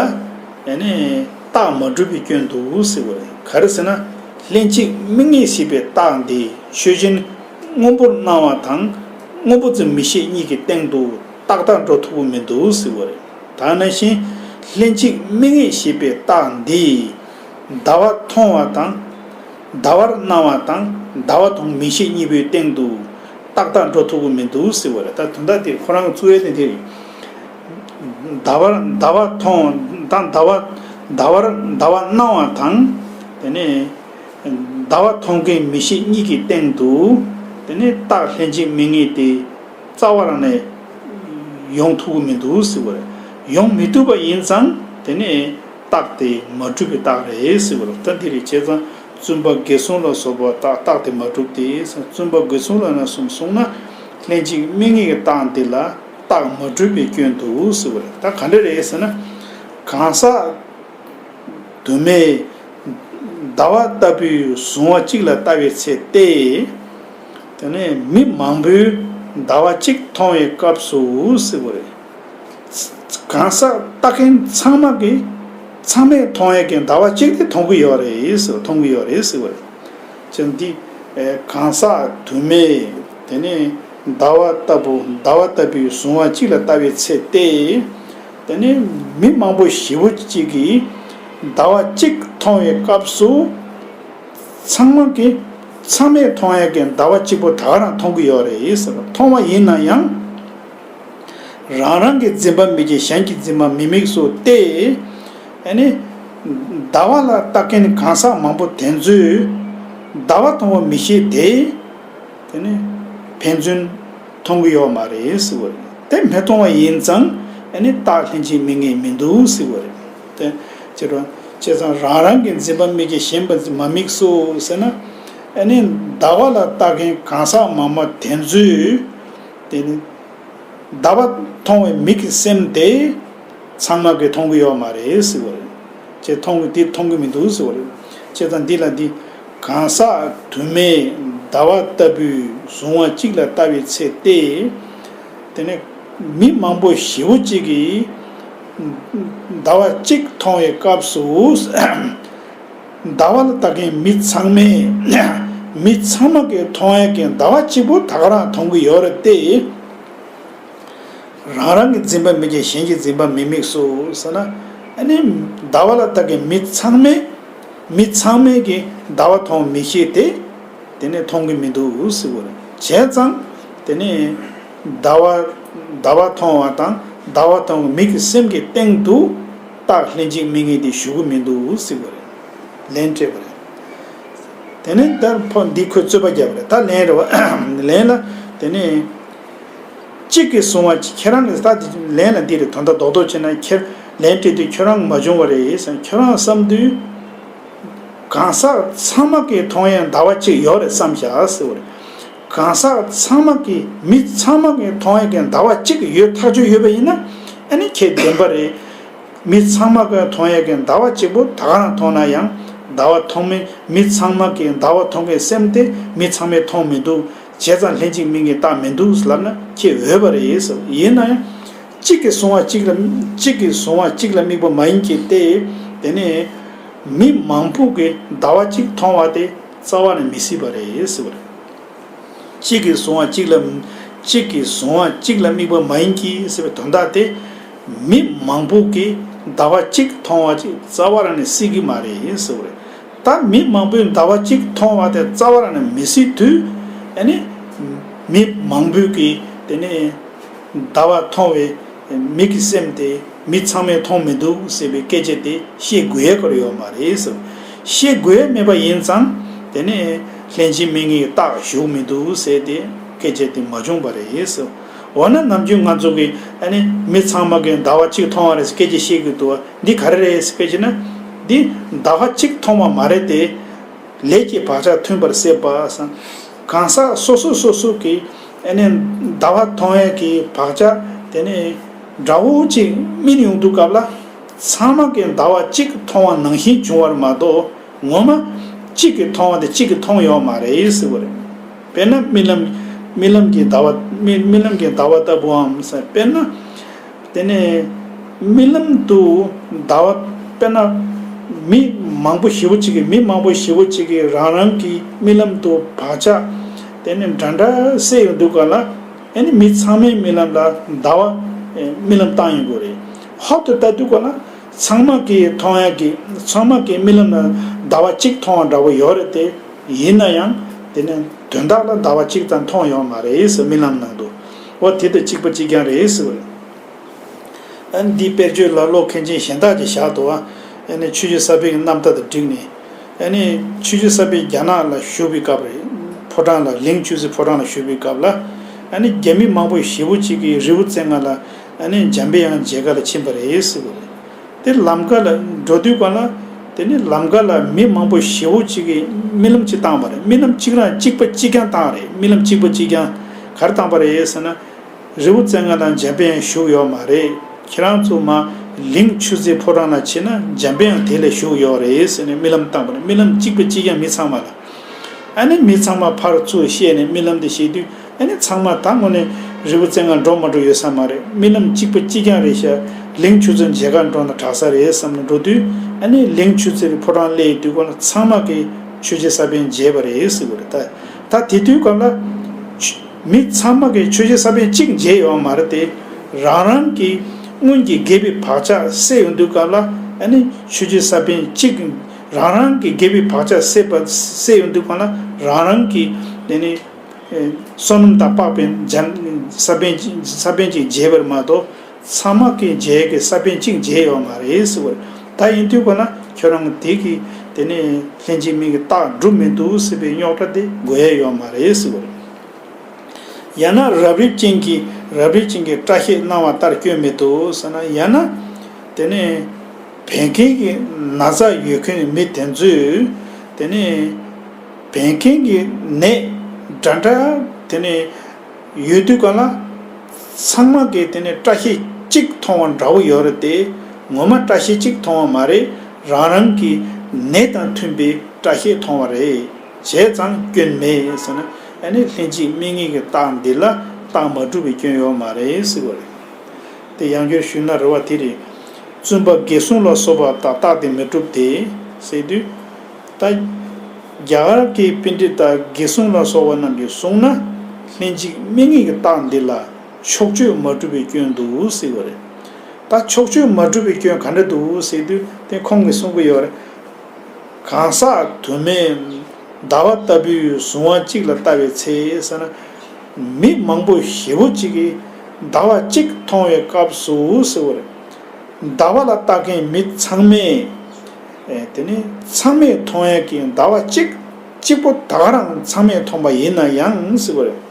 ཨ་ནི་རྟགས་མ་གྲུབ་པའི་སྐྱོན་འདུག་ཟེར་བ་རེད། ག་རེ་ཟེར་ན། ལྷན་ཅིག་དམིགས་ངེས་ཞེས་པའི་རྟགས་འདི་ཆོས་ཅན་སྔོན་པོར་སྣང་བ་དང་སྔོན་པོ་ཙམ་མི་ཤེས་གཉིས་ཀྱི་སྟེང་དུ་ཏག་ཏག་འགྲོ་ཐུབ་ཀྱི་མི་འདུག་ཟེར་བ་རེད། ད་ནང་བཞིན་ལྷན་ཅིག་དམིགས་ངེས་ཞེས་པའི་རྟགས་འདི་ཟླ་བ་མཐོང་བ་དང་ཟླ་བར་སྣང་བ་དང་ཟླ་བ་མཐོང་མིག་ཤེས་གཉིས་པོའི་སྟེང་དུ་ཏག་ཏག་འགྲོ་ཐུབ་ཀྱི་མི་འདུག་ཟེར་བ་རེད། ད་དོན་དག་དེ་ཁོ་རང་གི་གཙོ་བོའི་དེ་དེ་རེད། ཟླ་བར་ཟླ་བ་མཐོང་དང་ཟླ་བ་ཟླ་བར་ཟླ་བ་སྣང་བ་དང་དེ་ནས་ཟླ་བ་མཐོང་མཁན་མིག་ཤེས་གཉིས་ཀྱི་སྟེང་དུ་དེ་ནས་རྟགས་ལྷན་ཅིག་དམིགས་ངེས་དེ་རྩ་བ་རང་ནས་ཡོང་ཐུབ་ཀྱི་མི་འདུག་ཟེར་བ་རེད། ཡོང་མི་ཐུབ་པ་ཡིན་ཙང་དེ་ནས་རྟགས་དེ་མ་གྲུབ་པའི་རྟགས་རེད་ཟེར་བ་རེད། ད་འདི་རེད། བྱས་ཙང་བཙུན་པ་དགེ་སློང་ལ་སོགས་པ་རྟགས་རྟགས་དེ་མ་གྲུབ་སྟེ། བཙུན་པ་དགེ་སློང་ལ་ན་གསུམ་གསུངས་ན་ལྷན་ཅིག་དམིགས་ངེས་ཀྱི་རྟགས་འདི་ལ་རྟགས་མ་གྲུབ་པའི་སྐྱོན་འདུག་ཟེར་བ་རེད། ད་ག་འདྲ་རེད་ཟེར་ན། གང་ཟག་དུ་མས་ཟླ་བ་ལྟ་བུའི་གཟུང་བ་གཅིག་ལ་ལྟ་བའི་ཚེ་སྟེ། དེ་ནས་མི་མང་པོས་ཟླ་བ་གཅིག་མཐོང་བའི་སྐབས་སུ་ཟེར་བ་རེད། གང་ཟག་ལྟ་མཁན་ཚང་མ་གིས་ཚང་མས་མཐོང་ཡས་ཀྱི་ཟླ་བ་གཅིག་དེ་མཐོང་གི་ཡོད་རེད་ཟེར། མཐོང་གི་ཡོད་རེད་ཟེར་བ་རེད། ཅེས་འདི་གང་ཟག་དུ་མས་དེ་ནས་ཟླ་བ་ལྟ་བུ་ཟླ་བ་ལྟ་བུའི་གཟུང་བ་གཅིག་ལ་ལྟ་བའི་ཚེ་སྟེ། དེ་ནས་མི་མང་པོ་ཞེ་པོ་གཅིག་གིས་ཟླ་བ་གཅིག་མཐོང་བའི་སྐབས་སུ། ཚང་མ་གིས་ཚང་མས་མཐོང་ཡས་ཀྱི་ཟླ་བ་གཅིག་པོ་ད་ག་རང་མཐོང་གི་ཡོད་རེད་ཟེར། མཐོང་བ་ཡིན་ན་ཡང་། རང་རང་གི་འཛིན་པ་མིག་གིས་གཞན་གྱི་འཛིན་པ་མི་དམིགས་སོ་སྟེ། ཨ་ནི། ཟླ་བ་ལ་ལྟ་མཁན་གང་ཟག་མང་པོ་དེ་ཚོས་ཟླ་བ་མཐོང་བ་མིག་ཤེས་དེ། དེ་ནི་ཕན་ཚུན་མཐོང་གི་ཡོད་མ་རེད་ཟེར་བ་རེད། དེ་མི་མཐོང་བ་ཡིན་ཙང་ཨ་ནི་རྟགས་ལྷན་ཅིག་དམིགས་ངེས་མི་འདུག་ཟེར་བ་རེད། དེ་ཅེས་རོ། བྱས་ཙང་རང་རང་གི་འཛིན་པ་མིག་གིས་གཞན་པ་མ་དམིགས་སོ་ཟེར་ན། ཨ་ནི་ཟླ་བ་ལ་ལྟ་མཁན་གང་ཟག་མང་པོ་དེ་ཚོས་དེ་ནི་ཟླ་བ་མཐོང་བའི་མིག་གི་སེམས་དེ། ཚང་མ་གིས་མཐོང་གི་ཡོད་མ་རེད་ཟེར་བ་རེད། ཅེས་མཐོང་གི་འདི་མཐོང་གི་མི་འདུག་ཟེར་བ་རེད། བྱས་ཙང་འདི་ལ་འདི། གང་ཟག་དུ་མས་ཟླ་བ་ལྟ་བུའི་གཟུང་བ་གཅིག་ལ་ལྟ་བའི་ཚེ་སྟེ། དེ་ནས་མི་མང་པོ་ཞེ་པོ་གཅིག་གིས་ཟླ་བ་གཅིག་མཐོང་བའི་སྐབས་སུ། ཟླ་བ་ལ་ལྟ་མཁན་མི་ཚང་མས་མི་ཚང་མ་གིས་མཐོང་ཡས་ཀྱི་ཟླ་བ་གཅིག་པོ་ད་ག་རང་མཐོང་གི་ཡོད་རེད་དེ། རང་རང་གི་འཛིན་པ་མིག་གིས་གཞན་གྱི་འཛིན་པ་མི་དམིགས་སོ་ཟེར་ན། ཨ་ནི་ཟླ་བ་ལ་ལྟ་མཁན་མི་ཚང་མས་མི་ཚང་མས་ཀྱི་ཟླ་བ་མཐོང་མིག་ཤེས་དེ་དེ་ནས་མཐོང་གི་མི་འདུག་ཟེར་བ་རེད། བྱས་ཙང་དེ་ནས་ཟླ་བ་ཟླ་བ་མཐོང་བ་དང་ཟླ་བ་མཐོང་བའི་མིག་གི་སེམས་ཀྱི་སྟེང་དུ་རྟགས་ལྷན་ཅིག་དམིགས་ངེས་དེ་ཞུགས་ཀྱི་མི་འདུག་ཟེར་བ་རེད། ལན་སྤྲད་པ་རེད། དེ་ནས་ད་ཕོ་འདི་ཁོས་རྩོད་པ་བརྒྱབ་པ་རེད། ད་ལན་རེད་བ། ལན་ལ་དེ་ནས་གཅིག་གིས་གཟུང་བ་གཅིག་ཁྱེད་རང་གིས་ད་དེ་ལན་ལ་འདི་རེད། དོན་དག་རྡོག་རྡོག་བྱས་ན་ཁྱེད་ལན་སྤྲད་དུས་ཁྱོད་རང་མ་བྱུང་བ་རེད་ཟེར། ཁྱོད་རང་བསམ་དུས་གང་ཟག་ཚང་མ་གིས་མཐོང་ཡས་ཟླ་བ་གཅིག་ཡོད་རེད་བསམ་བཞག་ཟེར་བ་རེད། གང་ཟག་ཚང་མ་གིས་མི་ཚང་མ་གིས་མཐོང་ཡས་ཀྱི་ཟླ་བ་གཅིག་ཡོད་ཐག་ཆོད་ཡོད་པ་ཡིན་ན་ཨ་ནི་ཁྱེད་བདེན་པ་རེད། མི་ཚང་མ་གིས་མཐོང་ཡས་ཀྱི་ཟླ་བ་གཅིག་པོ་ད་ག་རང་མཐོང་ན་ཡང་ཟླ་བ་མཐོང་མི་མི་ཚང་མ་གིས་ཟླ་བ་མཐོང་མཁན་སེམས་དེ་མི་ཚང་མས་མཐོང་མི་འདུག་བྱས་ཙང་ལྷན་ཅིག་དམིགས་ངེས་རྟགས་མི་འདུག་ལབ་ན་ཁྱེད་འོས་པ་རེད་ཟེར། ཡིན་ན་ཡང་གཅིག་གིས་གཟུང་བ་གཅིག་ལ་གཅིག་གིས་གཟུང་བ་གཅིག་ལ་དམིགས་པ་མ་ཡིན་གྱི་སྟེ། དེ་ནས་མི་མང་པོ་གིས་ཟླ་བ་གཅིག་མཐོང་བ་དེ་རྩ་བ་ནས་མི་སྲིད་པ་རེད་ཟེར་བ་རེད། གཅིག་གིས་གཟུང་བ་གཅིག་ལ་གཅིག་གིས་གཟུང་བ་གཅིག་ལ་དམིགས་པ་མ་ཡིན་གྱི་ཟེར་བའི་དོན་དག་དེ། མི་མང་པོ་གིས་ཟླ་བ་གཅིག་མཐོང་བ་ཅིག་རྩ་བ་རང་ནས་སྲིད་ཀྱི་མ་རེད་ཟེར་བ་རེད། ད་མི་མང་པོས་ཟླ་བ་གཅིག་མཐོང་བ་དེ་རྩ་བ་རང་ནས་མི་སྲིད་དུས། ཨ་ནི། མི་མང་པོས་ཀྱིས་དེ་ནས་ཟླ་བ་མཐོང་བའི་མིག་གི་སེམས་དེ་མི་ཚང་མས་མཐོང་མི་འདུག་ཟེར་བའི་སྐད་ཆ་དེ་བཤད་དགོས་ཡ་ག་རེ་ཡོད་མ་རེད་ཟེར། བཤད་དགོས་ཡ་མེད་པ་ཡིན་ཙང་དེ་ནས་ལྷན་ཅིག་དམིགས་ངེས་རྟགས་ཞུགས་མི་འདུག་ཟེར་ཏེ་སྐད་ཆ་དེ་མ་བྱུང་བ་རེད་ཟེར། འོ་ན་ནམ་རྒྱུན་ང་ཚོ་གིས་ཨ་ནི་མི་ཚང་མ་གིས་ཟླ་བ་གཅིག་མཐོང་བ་རེད་ཟེར་སྐད་ཆ་བཤད་ཀྱི་འདུག་བ། འདི་ག་རེ་རེད་ཟེར་སྐད་ཆ་ན། འདི་ཟླ་བ་གཅིག་མཐོང་བ་མ་རེད་དེ། ལས་ཀྱི་བག་ཆགས་མཐུན་པར་སྲེད་པ་སམ། གང་ཟག་སོ་སོ་སོ་སོ་གིས་ཨ་ནི་ཟླ་བ་མཐོང་ཡས་ཀྱི་བག་ཆགས་དེ་ནི་འདྲ་བོ་གཅིག་སྨིན་ཡོང་དུས་སྐབས་ལ་ཚང་མ་གིས་ཟླ་བ་གཅིག་མཐོང་བ་ནང་བཞིན་བྱུང་བར་མ་གཏོགས་ངོ་མ་གཅིག་གིས་མཐོང་བ་དེ་གཅིག་གིས་མཐོང་ཡོད་མ་རེད་ཟེར་བ་རེད། དཔེར་ན་རྨི་ལམ། རྨི་ལམ་གྱི་ཟླ་བ་རྨི་རྨི་ལམ་གྱི་ཟླ་བ་ལྟ་བུའམ་སམ། དཔེར་ན། དེ་ནས་རྨི་ལམ་དུ་ཟླ་བ། དཔེར་ན་མི་མང་པོ་ཞེ་པོ་ཅིག་གིས་མི་མང་པོ་ཞེ་པོ་ཅིག་གིས་རང་རང་གི་རྨི་ལམ་དུ་བག་ཆགས་དེ་ནས་འདྲ་འདྲ་སད་ཡོང་དུས་སྐབས་ལ། ཨ་ནི་མི་ཚང་མའི་རྨི་ལམ་ལ་ཟླ་བ་རྨི་ལམ་བཏང་ཡོང་གི་རེད། ཧོབ་ཏེ་ལྟ་དུས་གོ་ན་ཚང་མ་གིས་མཐོང་ཡག་གི་ཚང་མ་གིས་རྨི་ལམ་ལ་ཟླ་བ་གཅིག་མཐོང་བ་འདྲ་བོ་ཡོད་རེད་དེ། ཡིན་ན་ཡང་དེ་ནི་དོན་དག་ལ་ཟླ་བ་གཅིག་ཙམ་མཐོང་ཡོད་མ་རེད་ཟེར། རྨི་ལམ་ནང་དུ་འོ་དེ་དང་གཅིག་པ་གཅིག་རྐྱང་རེད་ཟེར་བ་རེད། ཨ་ནི་འདིའི་དཔེར་བརྗོད་ལ་བློ་མཁན་ཆེན་གཞན་དག་ཅིག་བཞག་འདུག་བ། ཨ་ནི་ཆོས་རྗེ་ས་པཎ་གྱི་རྣམ་ཐར་དང་བསྒྲིགས་ནས། ཨ་ནི་ཆོས་རྗེ་ས་པཎ་རྒྱ་ནག་ལ་བཞུགས་པའི་སྐབས་རེད། ཕོ་བྲང་ལ་ལིང་ཆུ་ཚོད་ཕོ་བྲང་ལ་བཞུགས་པའི་སྐབས་ལ། ཨ་ནི་རྒྱ་མི་མང་པོ་ཞེ་པོ་ཅིག་གིས་རི་བོ་རྩེ་ལྔ་ལ་ཨ་ནི་འཇམ་པའི་དབྱངས་མཇལ་ག་ལ་ཕྱིན་པ་རེད་ཟེར་བ་རེད། དེ་ལམ་ཁ་ལ་འགྲོ་དུས་གང་ལ་དེ་ནི་ལམ་ཁ་ལ་མི་མང་པོ་ཞེ་པོ་ཅིག་གིས་རྨི་ལམ་ཅིག་བཏང་བ་རེད། རྨི་ལམ་གཅིག་རང་གཅིག་པ་གཅིག་རྐྱང་བཏང་རེད། རྨི་ལམ་གཅིག་པ་གཅིག་རྐྱང་ག་རེ་བཏང་བ་རེད་ཟེར་ན། རི་བོ་རྩེ་ལྔ་ལ་འཇམ་པའི་དབྱངས་བཞུགས་ཡོད་མ་རེད། ཁྱེད་རང་ཚོ་མར་ལིང་ཆུ་ཚོད་ཕོ་བྲང་ལ་ཕྱིན་ན་འཇམ་པའི་དབྱངས་དེ་ལ་བཞུགས་ཡོད་རེད་ཟེར་ནས་རྨི་ལམ་བཏང་བ་རེད། རྨི་ལམ་གཅིག་པ་གཅིག་རྐྱང་མི་ཚང་མ་ལ། ཨ་ནི་མི་ཚང་མ་ཕར་ཚུར་བཤད་ནས་རྨི་ལམ་དེ་བཤད་དུས་ཨ་ནི་ཚང་མ་ད་དངོས་གནས་རི་བོ་རྩེ་ལྔ་འགྲོ་མ་འགྲོ་ཡོད་ས་མ་རེད། རྨི་ལམ་གཅིག་པ་གཅིག་རྐྱང་རེད་ཤག་ལིང་ཆུ་ཚོད་མཇལ་ག་འགྲོ་ན་དྲག་ས་རེད་བསམ་ནས་འགྲོ་དུས་ཨ་ནི་ལིང་ཆུ་ཚོད་ཕོ་བྲང་སླེབས་དུས་གང་ལ་ཚང་མ་གིས་ཆོས་རྗེ་ས་པཎ་མཇལ་བ་རེད་ཟེར་བ་རེད། ད་ད་དེ་དུས་གང་ལ། མི་ཚང་མ་གིས་ཆོས་རྗེ་ས་པཎ་གཅིག་མཇལ་ཡོད་མ་རེད་དེ། རང་རང་གི་སྔོན་གྱི་དགེ་བའི་བག་ཆགས་སད་ཡོང་དུས་སྐབས་ལ་ཨ་ནི་ཆོས་རྗེ་ས་པཎ་གཅིག་རང་རང་གི་དགེ་བའི་བག་ཆགས་སད་པ་སད་ཡོང་དུས་སྐབས་ལ་རང་རང་གི་དེ་ནི་བསོད་ནམས་དང་དཔག་པའི་འཇམ་ས་པཎ་ས་པཎ་གཅིག་མཇལ་བར་མ་གཏོགས་ཚང་མ་གིས་མཇལ་གི་ས་པཎ་གཅིག་མཇལ་ཡོད་མ་རེད་ཟེར་བ་རེད། ད་ཡིན་དུས་སྐབས་ལ་ཁྱོད་རང་གི་དེ་གི་དེ་ནི་ལྷན་ཅིག་མིང་གི་རྟགས་འགྲུབ་མི་འདུག་ཟེར་བའི་རྙོག་དྲ་དེ་དགོས་ཡ་ཡོད་མ་རེད་ཟེར་བ་རེད། ཡང་ན་རབ་རིབ་ཅན་གྱི་རབ་རིབ་ཅན་གྱི་སྐྲ་ཤད་སྣང་བ་ལྟར་སྐྱོན་མི་འདུག་ཟེར་ན། ཡང་ན་དེ་ནས་བད་ཀན་གྱི་ན་ཚ་ཡོད་མཁན་མི་དེ་ཚོས་དེ་ནས་བད་ཀན་གྱི་ནད་འདྲ་འདྲ་དེ་ནས་ཡོད་དུས་གང་ལ་ཚང་མ་གིས་དེ་ནས་སྐྲ་ཤད་གཅིག་མཐོང་བ་འདྲ་བོ་ཡོད་རེད་དེ། ངོ་མ་སྐྲ་ཤད་གཅིག་མཐོང་བ་མ་རེད། རང་རང་གི་ནད་དང་མཐུན་པའི་སྐྲ་ཤད་མཐོང་བ་རེད། བྱས་ཙང་སྐྱོན་མེད་ཟེར་ན། ཨ་ནི་ལྷན་ཅིག་དམིགས་ངེས་ཀྱི་རྟགས་འདི་ལ་རྟགས་མ་གྲུབ་པའི་སྐྱོན་ཡོད་མ་རེད་ཟེར་བ་རེད། དེ་ཡང་བསྐྱར་ཞུས་ན་རེ་བ་དེ་རེད། བཙུན་པ་དགེ་སྲུང་ལ་སོགས་པ་དག་རྟགས་དེ་མི་གྲུབ་སྟེ། ཟེར་དུས། ད་རྒྱ་གར་གྱི་པཎྜི་ཏ་དགེ་སྲུང་ལ་སོགས་པ་རྣམས་ཀྱིས་གསུངས་ན། ལྷན་ཅིག་དམིགས་ངེས་ཀྱི་རྟགས་འདི་ལ་ཕྱོགས་ཆོས་མ་གྲུབ་པའི་སྐྱོན་འདུག་ཟེར་བ་རེད། ད་ཕྱོགས་ཆོས་མ་གྲུབ་པའི་སྐྱོན་ག་འདྲ་འདུག་ཟེར་དུས་དེ་ཁོང་གིས་གསུང་གི་ཡོད་རེད། གང་ཟག་དུ་མས་ཟླ་བ་ལྟ་བུའི་གཟུང་བ་གཅིག་ལ་ལྟ་བའི་ཚེ་ཟེར་ན། མི་མང་པོ་ཞེ་པོ་གཅིག་གིས་ཟླ་བ་གཅིག་མཐོང་བའི་སྐབས་སུ་ཟེར་བ་རེད། ཟླ་བ་ལ་ལྟ་མཁན་མི་ཚང་མས། ཨེ་དེ་ནི་ཚང་མས་མཐོང་ཡག་གི་ཟླ་བ་གཅིག་གཅིག་པོ་ད་ག་རང་ཚང་མས་མཐོང་པ་ཡིན་ན་ཡང་ཟེར་བ་རེད།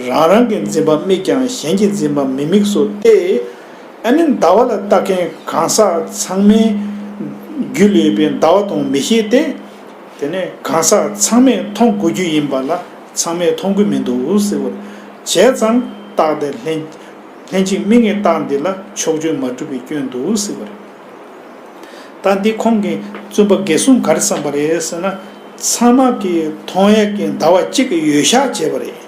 རང་རང་གི་འཛིན་པ་དམིགས་ཀྱང་གཞན་གྱི་འཛིན་པ་མི་དམིགས་སོ་སྟེ། ཨ་ནི་ཟླ་བ་ལ་ལྟ་མཁན་གང་ཟག་ཚང་མའི་རྒྱུད་ལ་ཡོད་པའི་ཟླ་བ་དང་མི་ཤེས་ཏེ། དེ་ནས་གང་ཟག་ཚང་མས་མཐོང་དགོས་རྒྱུ་ཡིན་པ་ལ་ཚང་མས་མཐོང་གི་མི་འདུག་ཟེར་བ་རེད། བྱས་ཙང་རྟགས་དེ་ལྷན་ལྷན་ཅིག་དམིགས་ངེས་རྟགས་འདི་ལ་ཕྱོགས་ཆོས་མ་གྲུབ་པའི་སྐྱོན་འདུག་ཟེར་བ་རེད། ད་འདི་ཁོང་གིས་བཙུན་པ་དགེ་སྲུང་ག་རེ་བསམ་པ་རེད་ཟེར་ན། ཚང་མ་གིས་མཐོང་ཡག་གི་ཟླ་བ་གཅིག་གི་འོད་ཞགས་བྱས་པ་རེད།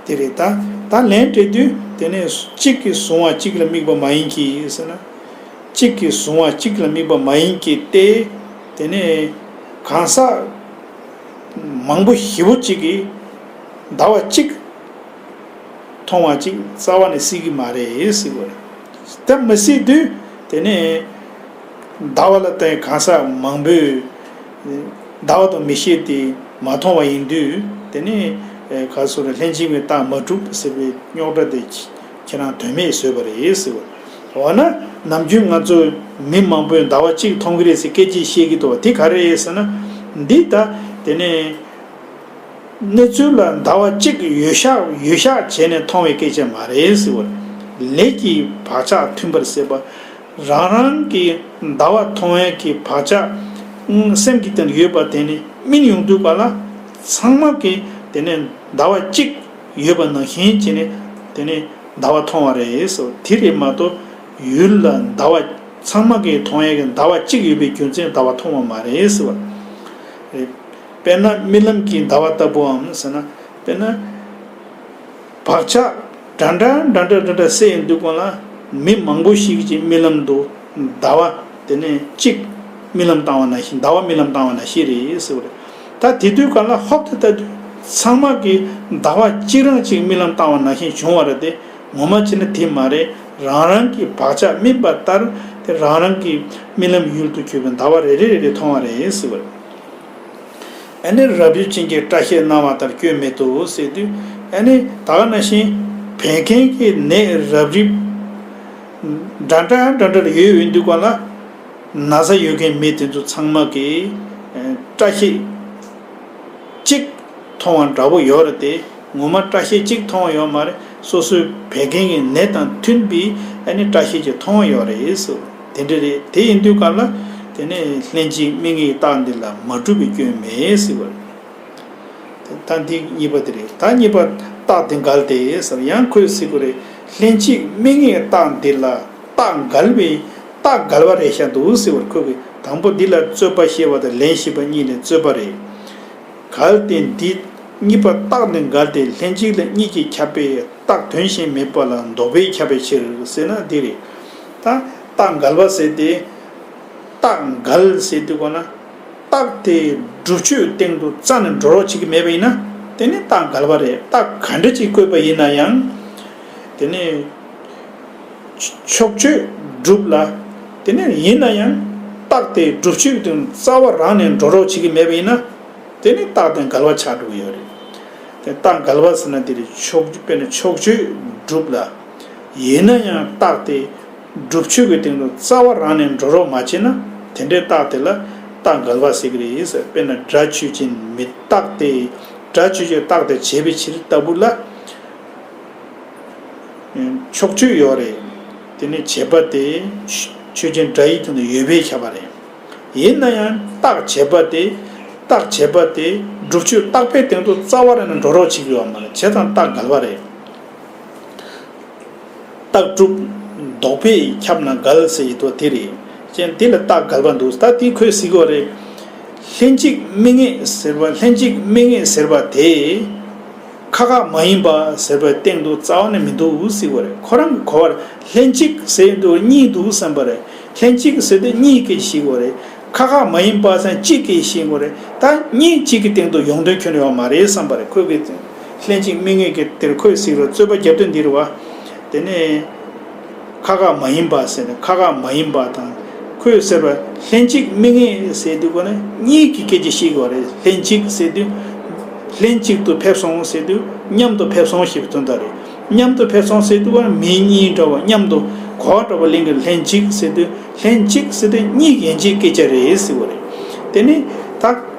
དེ་རེད་ད། ད་ལན་སྤྲད་དུས་དེ་ནས་གཅིག་གིས་གཟུང་བ་གཅིག་ལ་དམིགས་པ་མ་ཡིན་གྱི་ཟེར་ན། གཅིག་གིས་གཟུང་བ་གཅིག་ལ་དམིགས་པ་མ་ཡིན་གྱི་སྟེ། དེ་ནས་གང་ཟག་མང་པོ་ཞེ་པོ་གཅིག་གིས་ཟླ་བ་གཅིག་མཐོང་བ་ཅིག་རྩ་བ་ནས་སྲིད་ཀྱི་མ་རེད་ཟེར་བ་རེད། དེ་མི་སྲིད་དུས་དེ་ནས་ཟླ་བ་ལ་བརྟེན་གང་ཟག་མང་པོས་ཟླ་བ་དང་མི་ཤེས་ཏེ་མ་མཐོང་བ་ཡིན་དུས་དེ་ནས་ག་སོ་རེ་ལྷན་ཅིག་མའི་རྟགས་མ་གྲུབ་ཟེར་བའི་རྙོག་དྲ་དེ་ཁྱེད་རང་དོན་མེད་བཟོས་པ་རེད་ཟེར་བ་རེད། འོ་ན་ནམ་རྒྱུན་ང་ཚོ་མི་མང་པོས་ཟླ་བ་གཅིག་མཐོང་གི་རེད་ཟེར་སྐད་ཆ་བཤད་ཀྱི་འདུག་བ་དེ་ག་རེ་རེད་ཟེར་ན། འདི་ད་དེ་ནས། གནས་ཚུལ་ལ་ཟླ་བ་གཅིག་འོད་ཞགས་འོད་ཞགས་བྱས་ནས་མཐོང་བའི་སྐད་ཆ་མ་རེད་ཟེར་བ་རེད། ལས་ཀྱི་བག་ཆགས་མཐུན་པར་སྲེད་པ། རང་རང་གི་ཟླ་བ་མཐོང་ཡས་ཀྱི་བག་ཆགས་སེམས་ཀྱི་སྟེང་ཡོད་པ་དེ་ནི་སྨིན་ཡོང་དུས་པ་ལ་ཚང་མ་གིས་དེ་ནས་ཟླ་བ་གཅིག་ཡོད་པ་ནང་བཞིན་བྱས་ནས་དེ་ནས་ཟླ་བ་མཐོང་བ་རེད་ཟེར་བ་དེ་རེད་མ་གཏོགས་ཡུལ་ལ་ཟླ་བ་ཚང་མ་གིས་མཐོང་ཡས་ཀྱི་ཟླ་བ་གཅིག་ཡོད་པའི་རྒྱུ་མཚན་ཟླ་བ་མཐོང་བ་མ་རེད་ཟེར་བ་རེད། དཔེར་ན་རྨི་ལམ་གྱི་ཟླ་བ་ལྟ་བུའམ་ཟེར་ན། དཔེར་ན། བག་ཆགས་འདྲ་འདྲ་འདྲ་འདྲ་འདྲ་འདྲ་སད་ཡོང་དུས་སྒང་ལ་མི་མང་པོ་ཞིག་གིས་རྨི་ལམ་དུ་ཟླ་བ་དེ་ནས་གཅིག་རྨི་ལམ་བཏང་བ་ནང་བཞིན་ཟླ་བ་རྨི་ལམ་བཏང་བ་ནང་བཞིན་རེད་ཟེར་བ་རེད། ད་དེ་དུས་སྒང་ལ་ཧོབ་ཏེ་ལྟ་དུས་ཚང་མ་གིས་ཟླ་བ་གཅིག་རང་གཅིག་རྨི་ལམ་བཏང་བ་ནང་བཞིན་བྱུང་བ་རེད་དེ་ངོ་མ་བྱས་ན་དེ་མ་རེད། རང་རང་གི་བག་ཆགས་སྨིན་པ་ལྟར་དེ་རང་རང་གི་རྨི་ལམ་ཡུལ་དུ་གྱུར་པའི་ཟླ་བ་རེ་རེ་རེ་རེ་མཐོང་བ་རེད་ཟེར་བ་རེད། ཨ་ནི་རབ་རིབ་ཅན་གྱི་སྐྲ་ཤད་སྣང་བ་ལྟར་སྐྱོན་མེད་དོ་ཟེར་དུས། ཨ་ནི་ད་ག་ནང་བཞིན་བད་ཀན་གྱི་ནད་རབ་རིབ་འདྲ་འདྲ་འདྲ་འདྲ་ཡོད་ཡོད་དུས་ག་ལ། ན་ཚ་ཡོད་མཁན་མི་དེ་ཚོ་ཚང་མ་གི་སྐྲ་ཤད་གཅིག་མཐོང་བ་འདྲ་པོ་ཡོད་རེད་དེ། ངོ་མ་སྐྲ་ཤད་གཅིག་མཐོང་བ་ཡོད་མ་རེད། སོ་སོའི་བད་ཀན་གྱི་ནད་དང་མཐུན་པའི་ཨ་ནི་སྐྲ་ཤད་ཅིག་མཐོང་བ་ཡོད་རེད་ཟེར། དེ་འདྲ་རེད། དེ་ཡིན་དུས་ག་ལ། དེ་ནས་ལྷན་ཅིག་དམིགས་ངེས་རྟགས་འདི་ལ་མ་གྲུབ་པའི་སྐྱོན་མེད་ཟེར་བ་རེད། ད་འདི་གཉིས་པ་དེ་རེད། ད་གཉིས་པ་རྟགས་དེ་འགལ་ཏེ་ཟེར། ཡང་ཁོས་ཟེར་གོ་རེད། ལྷན་ཅིག་དམིགས་ངེས་རྟགས་འདི་ལ་རྟགས་འགལ་བའི་རྟགས་འགལ་བ་རེད་ཤག་འདུག་ཟེར་བར། ཁོས་གི་དང་པོ་འདི་ལ་རྩོད་པ་ཞེས་པ་དང་ལན་ཞེས་པ་གཉིས་ལས་རྩོད་པ་རེད། གལ་ཏེ་འདི་གཉིས་པ་རྟགས་འདི་འགལ་ཏེ་ལྷན་ཅིག་ལ་གཉིས་ཀྱིས་ཁྱབ་པས་རྟགས་དོན་གཞན་མེད་པ་ལ་ལྡོག་པས་ཁྱབ་པའི་ཕྱིར་ཟེར་ན་འདི་རེད། ད་རྟགས་འགལ་བ་ཟེར་ཏེ། རྟགས་འགལ་ཟེར་དུས་ག་ལ། རྟགས་དེ་སྒྲུབ་ཆོས་སྟེང་དུ་རྩ་ནས་འགྲོ་རོགས་བྱེད་ཀྱི་མེད་པ་ཡིན་ན། དེ་ནི་རྟགས་འགལ་བ་རེད། རྟགས་ག་འདྲ་ཅིག་བཀོད་པ་ཡིན་ན་ཡང་། དེ་ནི་ཕྱོགས་ཆོས་སྒྲུབ་ལ། དེ་ནི་ཡིན་ན་ཡང་རྟགས་དེ་སྒྲུབ་ཆོས་ཀྱི་སྟེང་དུ་རྩ་བ་རང་ནས་འགྲོ་རོགས་བྱེད་ཀྱི་མེད་པ་ཡིན་ན། དེ་ནི་རྟགས་དེ་འགལ་བ་ཆགས་འགྲོ་གི་ཡོད་རེད། དེ་རྟགས་འགལ་བ་ཟེར་ན་དེ་རེད། ཕྱོགས་དཔེར་ན་ཕྱོགས་ཆོས་སྒྲུབ་ལ། ཡིན་ན་ཡང་རྟགས་དེ་སྒྲུབ་ཆོས་ཀྱི་སྟེང་དུ་རྩ་བ་རང་ནས་འགྲོ་རོགས་མ་བྱས་ན། དེ་འདྲའི་རྟགས་དེ་ལ་རྟགས་འགལ་བ་ཟེར་གྱི་རེད་ཟེར། དཔེར་ན་སྒྲ་ཆོས་ཅན་མི་རྟག་སྟེ། སྒྲ་ཆོས་ཅན་རྟག་སྟེ་བྱས་པའི་ཕྱིར་ལྟ་བུ་ལ། ཕྱོགས་ཆོས་ཡོད་རེད། དེ་ནི་བྱས་པ་དེ་ཆོས་ཅན་སྒྲ་ཡི་སྟེང་དུ་ཡོད་པས་ཁྱབ་པ་རེད། ཡིན་ན་ཡང་རྟགས་བྱས་པ་དེ། རྟགས་བྱས་པ་དེ་སྒྲུབ་ཆོས་རྟག་པའི་སྟེང་དུ་རྩ་བ་རང་ནས་འགྲོ་རོགས་བྱེད་ཀྱི་ཡོད་མ་རེད། བྱས་ཙང་རྟགས་འགལ་བ་རེད། རྟགས་གྲུབ་ལྡོག་པས་ཁྱབ་ན་འགལ་ཟེར་ཡི་དོ་དེ་རེད། ཅན་དེ་ལ་རྟགས་འགལ་བ་འདུག་ད་དེ་ཁོས་ཟེར་གོ་རེད། ལྷན་ཅིག་དམིགས་ངེས་ཟེར་བ། ལྷན་ཅིག་དམིགས་ངེས་ཟེར་བ་དེ། ཁ་ཁ་མ་ཡིན་པ་ཟེར་བའི་སྟེང་དུ་རྩ་བ་ནས་མི་འདུག་ཟེར་གོ་རེད། ཁོ་རང་གི་གོ་བར་ལྷན་ཅིག་ཟེར་དུས་གཉིས་འདུག་བསམ་པ་རེད། ལྷན་ཅིག་ཟེར་དུས་གཉིས་སྐད་ཤེས་གོ་རེད། ཁ་ཁ་མ་ཡིན་པ་ཟེར་གཅིག་སྐད་ཤེས་གོ་རེད། ད་གཉིས་གཅིག་གི་སྟེང་དུ་ཡོང་དོན་ཁྱོན་ནས་ཡོད་མ་རེད་བསམ་པ་རེད། ཁོས་གི་ལྷན་ཅིག་དམིགས་ངེས་ཀྱི་དེར་ཁོས་ཟེར་བའི་རྩོད་པ་རྒྱབ་དོན་འདི་རེད་བ། དེ་ནས་ཁ་ཁ་མ་ཡིན་པ་ཟེར་ནས་ཁ་ཁ་མ་ཡིན་པ་དང་། ཁོས་ཟེར་བ་ལྷན་ཅིག་དམིགས་ངེས་ཟེར་དུས་གོ་ནས་གཉིས་ཀྱི་སྐད་ཆ་ཤེས་དགོས་རེད། ལྷན་ཅིག་ཟེར་དུས་ལྷན་ཅིག་ཏུ་ཕེབས་སོང་ཟེར་དུས་མཉམ་དུ་ཕེབས་སོང་ཞེས་པའི་དོན་དག་རེད། མཉམ་དུ་ཕེབས་སོང་ཟེར་དུས་གོ་ནས་མི་གཉིས་འདྲ་བ་མཉམ་དུ་གོ་བ་འདྲ་བ་ལེན་གྱི། ལྷན་ཅིག་ཟེར་དུས་ལྷན་ཅིག་ཟེར་དུས་གཉིས་ཡན་ཆད་སྐད་ཆ་རེད་ཟེར་བ་རེད། དེ་ནི་ད་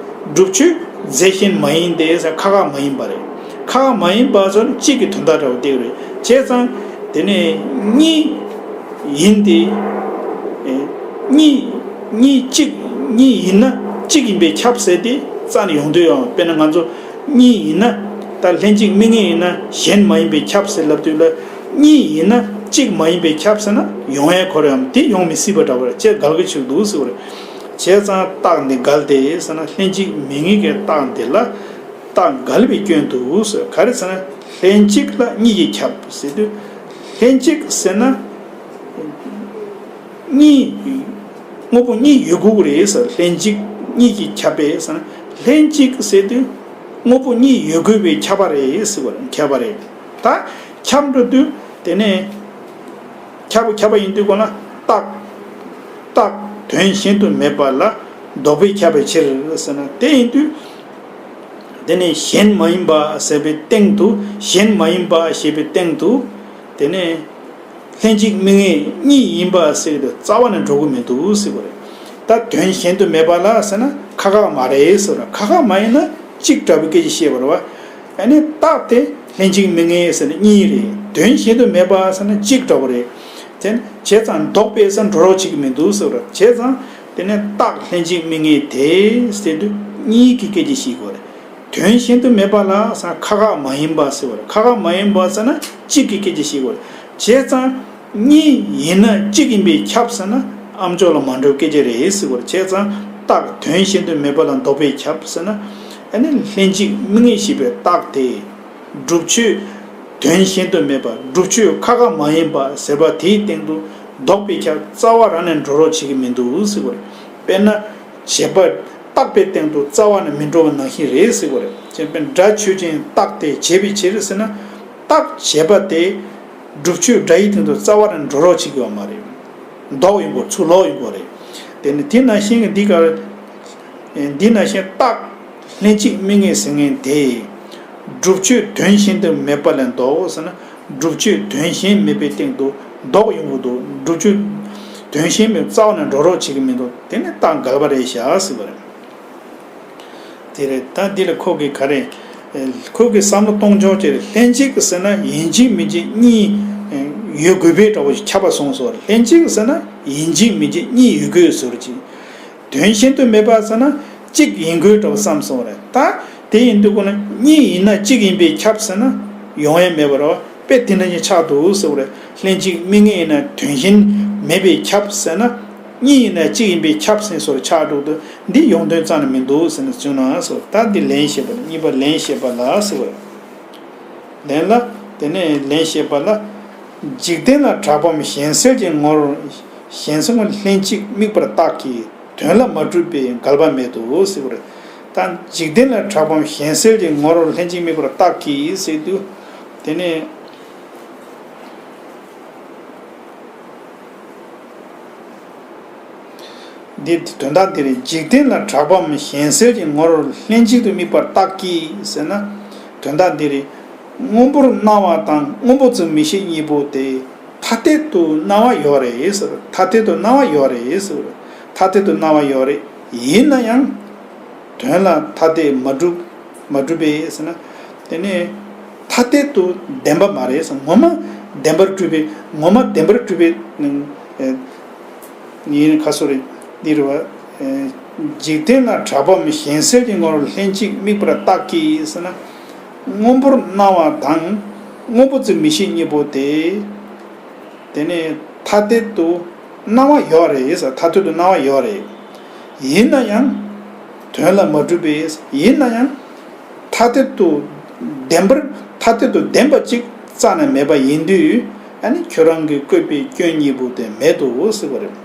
སྒྲུབ་ཆོས་རྫས་གཞན་མ་ཡིན་ཏེ་ཟེར་ཁ་ཁ་མ་ཡིན་པ་རེད། ཁ་ཁ་མ་ཡིན་པ་ཟེར་ན་གཅིག་གི་དོན་དག་འདྲ་བོ་དེ་རེད། བྱས་ཙང་དེ་ནས་གཉིས་ཡིན་ཏེ། ཨེ། གཉིས་གཉིས་གཅིག་གཉིས་ཡིན་ན་གཅིག་ཡིན་པས་ཁྱབ་ཟེར་ཏེ་རྩ་ནས་ཡོང་དུས་ཡང་། དཔེར་ན་ང་ཚོ་གཉིས་ཡིན་ན། ད་ལྷན་ཅིག་དམིགས་ངེས་ཡིན་ན་གཞན་མ་ཡིན་པས་ཁྱབ་ཟེར་ལབ་དུས་ལ། གཉིས་ཡིན་ན་གཅིག་མ་ཡིན་པས་ཁྱབ་ཟེར་ན་ཡོང་ཡ་ཁོ་རང་དེ་ཡོང་མི་སྲིད་པ་འདྲ་བོ་རེད། ཅེས་འགལ་གྱི་ཆོས་འདུག་ཟེར་བ་རེད། བྱས་ཙང་རྟགས་འདི་འགལ་ཏེ་ཟེར་ན། ལྷན་ཅིག་དམིགས་ངེས་ཀྱི་རྟགས་འདི་ལ་རྟགས་འགལ་བའི་སྐྱོན་འདུག་ཟེར། ག་རེ་ཟེར་ན་ལྷན་ཅིག་ལ་གཉིས་ཀྱིས་ཁྱབ་ཟེར་དུས། ལྷན་ཅིག་ཟེར་ན་གཉིས། དངོས་པོ་གཉིས་ཡོད་དགོས་ཀྱི་རེད་ཟེར། ལྷན་ཅིག་གཉིས་ཀྱིས་ཁྱབ་པས་ཟེར་ན། ལྷན་ཅིག་ཟེར་དུས་དངོས་པོ་གཉིས་ཡོད་དགོས་པས་ཁྱབ་པ་རེད་ཟེར་བ་རེད། ཁྱབ་པ་རེད། ད་ཁྱབ་འགྲོ་དུས་དེ་ནས་ཁྱབ་པ་ཁྱབ་པ་ཡིན་དུས་གོ་ན་རྟགས། རྟགས་དོན་གཞན་དུ་མེད་པ་ལ་ལྡོག་པས་ཁྱབ་པའི་ཕྱིར་ཟེར་ན། དེ་ཡིན་དུས་དེ་ནས་གཞན་མ་ཡིན་པ་ཟེར་བའི་སྟེང་དུ། གཞན་མ་ཡིན་པ་ཞེས་པའི་སྟེང་དུ་དེ་ནས་ལྷན་ཅིག་དམིགས་ངེས་གཉིས་ཡིན་པ་ཟེར་དུས་རྩ་བ་ནས་འགྲོ་གི་མི་འདུག་ཟེར་བ་རེད། ད་དོན་གཞན་དུ་མེད་པ་ལ་ཟེར་ན་ཁ་ཁ་མ་རེད་ཟེར་བ་རེད། ཁ་ཁ་མ་ཡིན་ན་གཅིག་འདྲ་བོའི་སྐད་ཆ་བཤད་པ་རེད་བ། ཨ་ནི་རྟགས་དེ་ལྷན་ཅིག་དམིགས་ངེས་ཟེར་ན་གཉིས་རེད། དོན་གཞན་དུ་མེད་པ་ཟེར་ན་གཅིག་འདྲ་བོ་རེད། དེ་བྱས་ཙང་ལྡོག་པས་ཟེར་འགྲོ་རོགས་བྱེད་ཀྱི་མི་འདུག་ཟེར་བ་རེད། བྱས་ཙང་དེ་ནས་རྟགས་ལྷན་ཅིག་དམིགས་ངེས་དེ་ཟེར་དུས་གཉིས་ཀྱི་སྐད་ཆ་བཤད་དགོས་རེད། དོན་གཞན་དུ་མེད་པ་ལ་ཟེར་ན་ཁ་ཁ་མ་ཡིན་པ་ཟེར་བ་རེད། ཁ་ཁ་མ་ཡིན་པ་ཟེར་ན་གཅིག་གི་སྐད་ཆ་བཤད་དགོས་རེད། བྱས་ཙང་གཉིས་ཡིན་ན་གཅིག་ཡིན་པས་ཁྱབ་ཟེར་ན་ཨ་མཆོག་ལ་མ་འགྲོ་སྐད་ཆ་རེད་ཟེར་བ་རེད། བྱས་ཙང་རྟགས་དོན་གཞན་དུ་མེད་པ་ལ་ལྡོག་པས་ཁྱབ་ཟེར་ན། ཨ་ནི་ལྷན་ཅིག་དམིགས་ངེས་ཞེས་པའི་རྟགས་དེ་སྒྲུབ་ཆོས་དོན་གཞན་དུ་མེད་པ། སྒྲུབ་ཆོས་ཁ་ཁ་མ་ཡིན་པ་ཟེར་བ་དེའི་སྟེང་དུ་ལྡོག་པས་ཁྱབ། རྩ་བ་རང་ནས་འགྲོ་རོགས་བྱེད་ཀྱི་མི་འདུག་ཟེར་བ་རེད། དཔེར་ན་བྱས་པ་རྟག་པའི་སྟེང་དུ་རྩ་བ་ནས་མི་འགྲོ་བ་ནང་བཞིན་རེད་ཟེར་བ་རེད། བྱས་པའི་སྒྲ་ཆོས་ཅན་རྟག་སྟེ་བྱས་པའི་ཕྱིར་ཟེར་ན། རྟགས་བྱས་པ་དེ་ སྒྲུབ་ཆོས་སྒྲ་ཡི་སྟེང་དུ་རྩ་བ་ནས་འགྲོ་རོགས་བྱེད་ཀྱི་ཡོད་མ་རེད། ལྡོག་ཡོང་གི་ཡོད་རེད། ཚུར་ལོག་ཡོང་གི་ཡོད་རེད། དེ་ནི་དེ་ནང་བཞིན་གྱི་འདི་གར། འདི་ནང་བཞིན་རྟགས་ལྷན་ཅིག་དམིགས་ངེས་ཟེར་མཁན་དེ། སྒྲུབ་ཆོས་དོན་གཞན་དུ་མེད་པ་ལས་ལྡོག་ཟེར་ན། སྒྲུབ་ཆོས་དོན་གཞན་མེད་པའི་སྟེང་དུ་ལྡོག་ཡོང་གི་འདུག་སྒྲུབ་ཆོས་དོན་གཞན་མེད་རྩ་བ་ནས་འགྲོ་རོགས་བྱེད་ཀྱི་མི་འདུག་དེ་ནི་རྟགས་འགལ་བ་རེད་བཞག་ཟེར་བ་རེད། དེ་རེད། ད་འདི་ལ་ཁོ་གིས་ག་རེ། ཁོ་གིས་བསམ་བློ་གཏོང་ཕྱོགས་ཅིག་རེད། ལྷན་ཅིག་ཟེར་ན་ཡིན་གཅིག་མིན་གཅིག་གཉིས་ཡོད་དགོས་པའི་འདྲ་བོ་ཞིག་ཁྱབ་པ་སོང་ཟེར་བ་རེད། ལྷན་ཅིག་ཟེར་ན་ཡིན་གཅིག་མིན་གཅིག་གཉིས་ཡོད་དགོས་ཟེར་བ་ཅིག་དོན་གཞན་དུ་མེད་པ་ཟེར་ན་གཅིག་ཡིན་དགོས་འདྲ་བོ་བསམ་སོང་བ་རེད། ད་དེ་ཡིན་དུས་ཁོ་ན་གཉིས་ཡིན་ན་གཅིག་ཡིན་པས་ཁྱབ་ཟེར་ན་ཡོང་ཡ་མེད་པ་རེད། དཔེ་དེ་འདྲ་ཞིག་ཆགས་འདུག་ཟེར་བ་རེད། ལྷན་ཅིག་དམིགས་ངེས་ཡིན་ན་དོན་གཞན་མེད་པས་ཁྱབ་ཟེར་ན། གཉིས་ཡིན་ན་གཅིག་ཡིན་པས་ཁྱབ་ཟེར་སོགས་ཆགས་འགྲོ་འདུག་འདི་ཡོང་དོན་རྩ་ནས་མི་འདུག་ཟེར་ནས་བྱུང་ན་ཟེར། ད་འདི་ལན་བཤད་པ་ལ་གཉིས་པ་ལན་བཤད་པ་ལ་ཟེར་བ་རེད། ལན་ལ། དེ་ནས་ལན་བཤད་པ་ལ། འཇིག་རྟེན་ལ་གྲགས་པའམ་གཞན་སེལ་གྱི་ངོར། གཞན་སེལ་ངོར་ལྷན་ཅིག་དམིགས་པར་རྟགས་ཀྱིས་དོན་ལ་མ་གྲུབ་པས་འགལ་བ་མེད་དོ་ཟེར་བ་རེད། ད་འཇིག་རྟེན་ལ་གྲགས་པའམ་གཞན་སེལ་གྱི་ངོར་ལྷན་ཅིག་དམིགས་པར་རྟགས་ཀྱིས་ཟེར་དུས། དེ་ནས། འདི་དོན་དག་འདི་རེད། འཇིག་རྟེན་ལ་གྲགས་པའམ་གཞན་སེལ་གྱི་ངོར་ལྷན་ཅིག་ཏུ་དམིགས་པར་རྟགས་ཀྱིས་ཟེར་ན། དོན་དག་འདི་རེད། སྔོན་པོར་སྣང་བ་དང་སྔོན་པོ་ཙམ་མིག་ཤེས་གཉིས་པོ་དེ་ཐ་དད་དུ་སྣང་བ་ཡོད་རེད་ཟེར། ཐ་དད་དུ་སྣང་བ་ཡོད་རེད་ཟེར། ཐ་དད་དུ་སྣང་བ་ཡོད་རེད། ཡིན་ན་ཡང་། དོན་ལ་ཐ་དད་མ་གྲུབ། མ་གྲུབ་པས་ཟེར་ན། དེ་ནས་ཐ་དད་དུ་བདེན་པ་མ་རེད་ཟེར། ངོ་མ་བདེན་པར་གྲུབ་པའི་ངོ་མ་བདེན་པར་གྲུབ་པའི་ཡིན་ག་སོ་རེད། འདི་རེད་བ། འཇིག་རྟེན་ལ་གྲགས་པའམ་གཞན་སེལ་གྱི་ངོར་ལྷན་ཅིག་དམིགས་པར་རྟགས་ཀྱིས་ཟེར་ན། སྔོན་པོར་སྣང་བ་དང་སྔོན་པོ་ཙམ་མིག་ཤེས་གཉིས་པོ་དེ། དེ་ནས་ཐ་དད་དུ་སྣང་བ་ཡོད་རེད་ཟེར། ཐ་དད་དུ་སྣང་བ་ཡོད་རེད། ཡིན་ན་ཡང་དོན་ལ་མ་གྲུབ་པས། ཡིན་ན་ཡང་ཐ་དད་དུ་བདེན་པར་ཐ་དད་དུ་བདེན་པ་གཅིག་རྩ་ནས་མེད་པ་ཡིན་དུས། ཨ་ནི་ཁྱོད་རང་གིས་བཀོད་པའི་སྐྱོན་གཉིས་པོ་དེ་མེད་དོ་ཟེར་བ་རེད།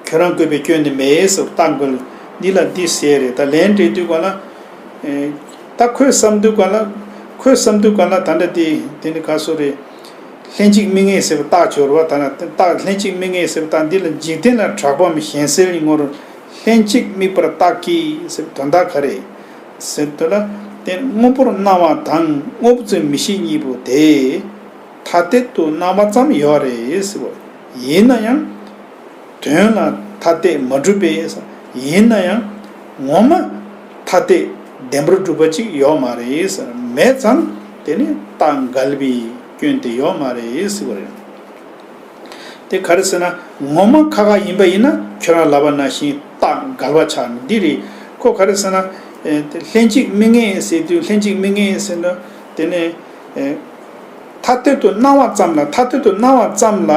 ཁྱོད་རང་བཀོད་པའི་སྐྱོན་དེ་མེད་ཟེར། རྟགས་འགོད་འདི་ལ་འདི་ཟེར་རེད། ད་ལན་འབྲི་དུས་ག་ལ། ཨེ། ད་ཁོས་བསམ་དུས་ག་ལ། ཁོས་བསམ་དུས་ག་ལ་ད་ལྟ་དེ་དེ་ནི་ག་སོ་རེད། ལྷན་ཅིག་དམིགས་ངེས་ཟེར་བ་རྟགས་སྦྱོར་བ་ད་ན་རྟགས་ལྷན་ཅིག་དམིགས་ངེས་ཟེར་བ་རྟགས་འདི་ལ་འཇིག་རྟེན་ལ་གྲགས་པའམ་གཞན་སེལ་ངོར་ལྷན་ཅིག་དམིགས་པར་རྟགས་ཀྱིས་ཟེར་བ་དོན་དག་ག་རེ་ཟེར་དུས་ལ། དེ་སྔོན་པོར་སྣང་བ་དང་སྔོན་པོ་ཙམ་མིག་ཤེས་གཉིས་པོ་དེ། ཐ་དད་དུ་སྣང་བ་ཙམ་ཡོད་རེད་ཟེར་བ། ཡིན་ན་ཡང་། དོན་ལ་ཐ་དད་མ་གྲུབ་པས། ཡིན་ན་ཡང་ངོ་མ་ཐ་དད་བདེན་པར་གྲུབ་པ་ཅིག་ཡོད་མ་རེད། མེད་ཙང་དེ་ནི་རྟགས་འགལ་བའི་སྐྱོན་དེ་ཡོད་མ་རེད་ཟེར་བ་རེད། དེ་ག་རེ་ཟེར་ན། ངོ་མ་ཁ་ཁ་ཡིན་པ་ཡིན་ན་ཁྱོད་རང་ལབ་པ་ནང་བཞིན་རྟགས་འགལ་བ་ཆགས་ནི་འདི་རེད། ཁོ་ག་རེ་ཟེར་ན། ཨེ། དེ་ལྷན་ཅིག་དམིགས་ངེས་ཟེར་དུས་ལྷན་ཅིག་དམིགས་ངེས་ཟེར་ན། དེ་ནས། ཨེ། ཐ་དད་དུ་སྣང་བ་ཙམ་ལ། ཐ་དད་དུ་སྣང་བ་ཙམ་ལ།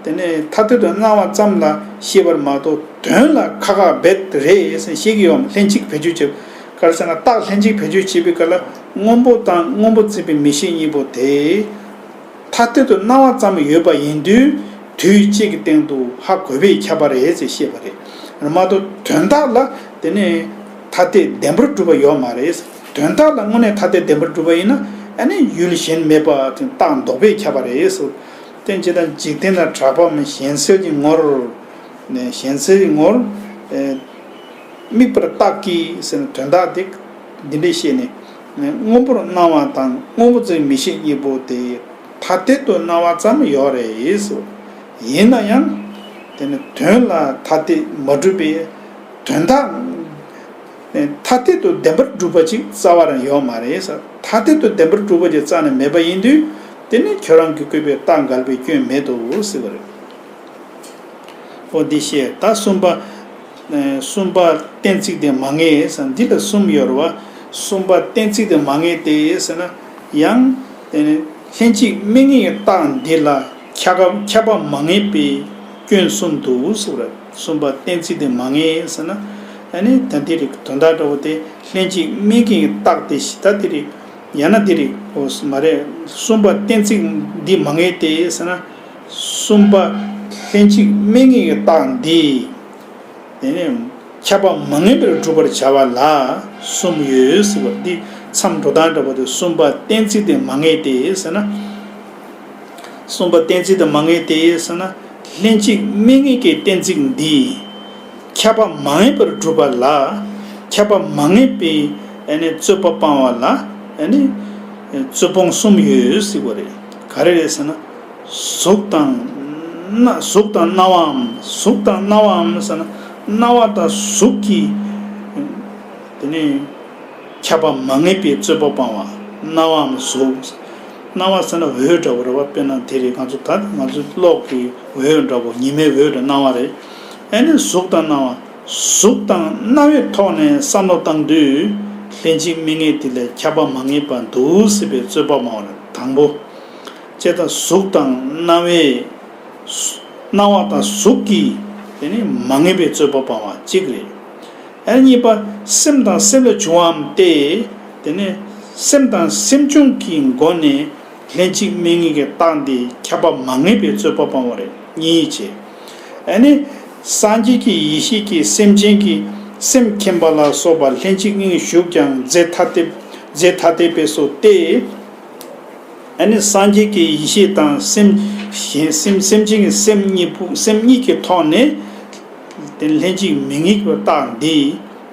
དེ་ནས་ཐ་དད་དུ་སྣང་བ་ཙམ་ལ་ཤེས་པར་མ་གཏོགས་དོན་ལ་ཁ་ཁ་རྦད་རེད་ཟེར་བཤད་ཀྱི་ཡོད་མ། ལྷན་ཅིག་བེད་སྤྱོད་བྱེད། ག་རེ་ཟེར་ན་རྟགས་ལྷན་ཅིག་བེད་སྤྱོད་བྱེད་པའི་སྐབས་ལ་སྔོན་པོ་དང་སྔོན་པོ་ཙམ་པའི་མིག་ཤེས་གཉིས་པོ་དེ་ཐ་དད་དུ་སྣང་བ་ཙམ་ཡོད་པ་ཡིན་དུས་དུས་གཅིག་གི་སྟེང་དུ་ཧ་གོ་བས་ཁྱབ་པ་རེད་ཅེས་བཤད་པ་རེད། མ་གཏོགས་དོན་དག་ལ་དེ་ནས་ཐ་དད་བདེན་པར་གྲུབ་པ་ཡོད་མ་རེད། དོན་དག་ལ་དངོས་གནས་ཐ་དད་བདེན་པར་གྲུབ་པ་ཡིན་ན་ཨ་ནི་ཡུལ་གཞན་མེད་པ་དེ་རྟགས་འདོགས་པས་ཁྱབ་པ་རེད། དེ་ཇི་ལྟར་འཇིག་རྟེན་ལ་གྲགས་པའམ་གཞན་སེལ་གྱི་ངོར། ནས་གཞན་སེལ་གྱི་ངོར། ཨེ། དམིགས་པར་རྟགས་ཀྱིས་ཟེར་ན་དོན་དག་དེ་འདི་འདྲས་བཤད་ནས། སྔོན་པོར་སྣང་བ་དང་སྔོན་པོ་ཙམ་མིག་ཤེས་གཉིས་པོ་དེ་ཐ་དད་དུ་སྣང་བ་ཙམ་ཡོད་རེད་ཟེར། ཡིན་ན་ཡང་དེ་ནི་དོན་ལ་ཐ་དད་མ་གྲུབ་པས་དོན་དག་ཐ་དད་དུ་བདེན་པར་གྲུབ་པ་ཅིག་རྩ་བ་རང་ཡོད་མ་རེད་ཟེར། ཐ་དད་དུ་བདེན་པར་གྲུབ་པ་ཅིག་རྩ་ནས་མེད་པ་ཡིན་དུས་དེ་ནི་ཁྱོད་རང་གིས་བཀོད་པའི་རྟགས་འགལ་བའི་སྐྱོན་མེད་དོ་ཟེར་བ་རེད། འོ་འདི་བཤད། ད་གསུམ་པ། ཨེ། གསུམ་པ་གཏན་ཚིགས་དེ་མ་ངེས་ཟེར་འདི་ལ་གསུམ་ཡོད་རེད་བ། གསུམ་པ་གཏན་ཚིགས་དེ་མ་ངེས་ཏེ་ཟེར་ན་ཡང་དེ་ནི་ལྷན་ཅིག་དམིགས་ངེས་ཀྱི་རྟགས་འདི་ལ་ཁྱབ་ཁྱབ་པ་མ་ངེས་པའི་སྐྱོན་གསུམ་འདུག་ཟེར་བ་རེད། གསུམ་པ་གཏན་ཚིགས་དེ་མ་ངེས་ཟེར་ན་ཨ་ནི་ད་འདི་རིགས་དོན་དག་འདྲ་བོ་དེ་ལྷན་ཅིག་དམིགས་ངེས་ཀྱི་རྟགས་དེ་ཞིག་ད་འདི་རིགས་ཡང་ན་འདི་རིགས་འོ་མ་རེད། གསུམ་པ་གཏན་ཚིགས་འདི་མ་ངེས་ཏེ་ཟེར་ན། གསུམ་པ་ལྷན་ཅིག་དམིགས་ངེས་ཀྱི་རྟགས་འདི། དེ་ནས་ཁྱབ་པ་མ་ངེས་པར་སྒྲུབ་པར་བྱ་བ་ལ་གསུམ་ཡོད་ཟེར་བ་འདི་མཚམས་འགྲོ་སྟངས་འདྲ་བོ་དེ་གསུམ་པ་གཏན་ཚིགས་དེ་མ་ངེས་ཏེ་ཟེར་ན། གསུམ་པ་གཏན་ཚིགས་དང་མ་ངེས་ཏེ་ཟེར་ན། ལྷན་ཅིག་དམིགས་ངེས་ཀྱི་གཏན་ཚིགས་འདིས་ཁྱབ་པ་མ་ངེས་པར་སྒྲུབ་པ་ལ། ཁྱབ་པ་མ་ངེས་པའི་ཨ་ནི་རྩོད་པ་སྤང་བ་ལ་ཨ་ནི་རྩོད་སྤོང་གསུམ་ཡོད་ཟེར་བ་རེད། ག་རེ་རེད་ཟེར་ན། གཟུགས་དང་སྣ་གཟུགས་དང་སྣང་བའམ། གཟུགས་དང་སྣང་བའམ་ཟེར་ན། སྣང་བ་དང་གཟུགས་ཀྱི་དེ་ནི་ཁྱབ་པ་མ་ངེས་པའི་རྩོད་པ་སྤང་བ། སྣང་བའམ་གཟུགས། སྣང་བ་ཟེར་ན་འོད་འདྲ་བོ་རེད་བ། དཔེར་ན་དེ་རེད། ང་ཚོ་ད་ང་ཚོ་གློག་གི་འོད་འདྲ་བོ། ཉི་མའི་འོད་འདྲ། སྣང་བ་རེད། ཨ་ནི་གཟུགས་དང་སྣང་བ། གཟུགས་དང་སྣང་བའི་ཐོག་ནས་བསམ་བློ་བཏང་དུས། ལྷན་ཅིག་དམིགས་ངེས་དེ་ལས་ཁྱབ་པ་མ་ངེས་པ་འདུག་ཟེར་བའི་རྩོད་པ་སྤང་བ་རེད། དང་པོ། བྱས་ཙང་གཟུགས་དང་སྣང་བའི། སྣང་བ་དང་གཟུགས་ཀྱི་དེ་ནི་མ་ངེས་པའི་རྩོད་པ་སྤང་བ་གཅིག་རེད། ཨ་ནི་གཉིས་པ། སེམས་དང་སེམས་ལས་བྱུང་བའམ་སྟེ། དེ་ནི་སེམས་དང་སེམས་བྱུང་གི་སྒོ་ནས་ལྷན་ཅིག་དམིགས་ངེས་ཀྱི་རྟགས་འདི་ཁྱབ་པ་མ་ངེས་པའི་རྩོད་པ་སྤང་བ་རེད། གཉིས་བྱས། ཨ་ནི་སངས་རྒྱས་ཀྱི་ཡེ་ཤེས་ཀྱིས་སེམས་ཅན་གྱི་སེམས་མཁྱེན་པ་ལ་སོགས་པ་ལྷན་ཅིག་དམིགས་ངེས་ཞུགས་ཀྱང་རྫས་ཐ་དད་རྫས་ཐ་དད་པས་སོ་སྟེ། ཨ་ནི་སངས་རྒྱས་ཀྱི་ཡེ་ཤེས་དང་སེམས་གཞན་སེམས་སེམས་ཅན་གྱི་སེམས་གཉིས་པོ་སེམས་གཉིས་ཀྱི་ཐོག་ནས་དེ་ལྷན་ཅིག་དམིགས་ངེས་ཀྱི་རྟགས་འདི་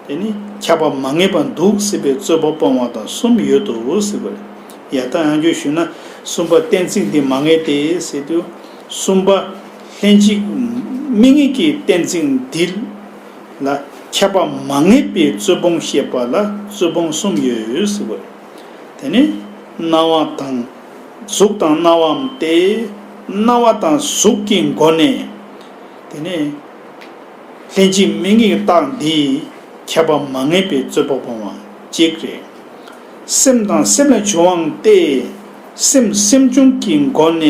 དེ་ནི་ཁྱབ་པ་མ་ངེས་པ་འདུག་ཟེར་བའི་རྩོད་པ་སྤོང་བ་དང་གསུམ་ཡོད་དོ་ཟེར་བ་རེད། ཡང་ད་ཡང་བསྐྱར་ཞུས་ན། གསུམ་པ་གཏན་ཚིགས་འདི་མ་ངེས་ཏེ་ཟེར་དུས། གསུམ་པ་ལྷན་ཅིག་དམིགས་ངེས་ཀྱི་གཏན་ཚིགས་འདི་ལ་ཁྱབ་པ་མ་ངེས་པའི་རྩོད་སྤོང་བཤད་པ་ལ་རྩོད་སྤོང་གསུམ་ཡོད་ཟེར་བ་རེད། དེ་ནི་སྣང་བ་དང་གཟུགས་དང་སྣང་བའམ་སྟེ། སྣང་བ་དང་གཟུགས་ཀྱི་སྒོ་ནས་དེ་ནི་ལྷན་ཅིག་དམིགས་ངེས་རྟགས་འདི་ཁྱབ་པ་མ་ངེས་པའི་རྩོད་པ་སྤོང་བ་གཅིག་རེད། སེམས་དང་སེམས་ལས་བྱུང་བའམ་སྟེ། སེམས་སེམས་བྱུང་གི་སྒོ་ནས་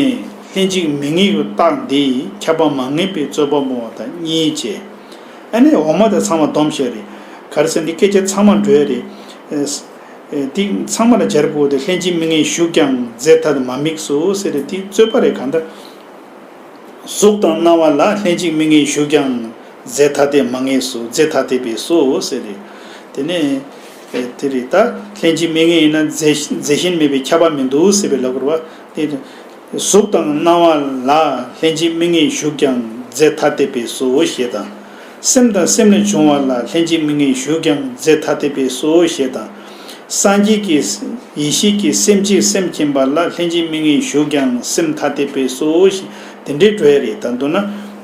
ལྷན་ཅིག་དམིགས་ངེས་རྟགས་འདི་ཁྱབ་པ་མ་ངེས་པའི་རྩོད་པ་སྤོང་བ་དང་གཉིས་བྱས། ཨ་ནི་འོག་མ་དེ་ཚང་མ་སྡོམ་བྱས་རེད། ག་རེ་ཟེར་ན་འདི་སྐད་ཆ་ཚང་མ་འགྲོ་ཡ་རེད། ཨེ། དེ་ཚང་མ་ལ་སྦྱར་དགོས་ཏེ། ལྷན་ཅིག་དམིགས་ངེས་ཞུགས་ཀྱང་རྫས་ཐ་དད་མ་དམིགས་སོ་ཟེར་ཏེ་དེ་རྩོད་པ་རེད། གང་ལྟར་གཟུགས་དང་སྣང་བ་ལ་ལྷན་ཅིག་དམིགས་ངེས་ཞུགས་ཀྱང་རྫས་ཐ་དད་མ་ངེས་སོ། རྫས་ཐ་དད་པས་སོ་ཟེར་ཏེ། དེ་ནས་ཨེ་དེ་རེད། ད་ལྷན་ཅིག་དམིགས་ངེས་ཡིན་ན་རྫས་རྫས་གཞན་མེད་པས་ཁྱབ་པ་མི་འདུག་ཟེར་བའི་ལབ་དགོས་རེད་བ། དེ་གཟུགས་དང་སྣང་བ་ལ་ལྷན་ཅིག་དམིགས་ངེས་ཞུགས་ཀྱང་རྫས་ཐ་དད་པས་སོ་ཞེས་དང་། སེམས་དང་སེམས་ལས་བྱུང་བ་ལ་ལྷན་ཅིག་དམིགས་ངེས་ཞུགས་ཀྱང་རྫས་ཐ་དད་པས་སོ་ཞེས་དང་། སངས་རྒྱས་ཀྱི་ཡེ་ཤེས་ཀྱིས་སེམས་ཅན་སེམས་མཁྱེན་པ་ལ་ལྷན་ཅིག་དམིགས་ངེས་ཞུགས་ཀྱང་སེམས་ཐ་དད་པས་སོ་ཞེས་དེ་འདྲའི་འགྲོ་ཡ་རེད། ད་མདོར་ན་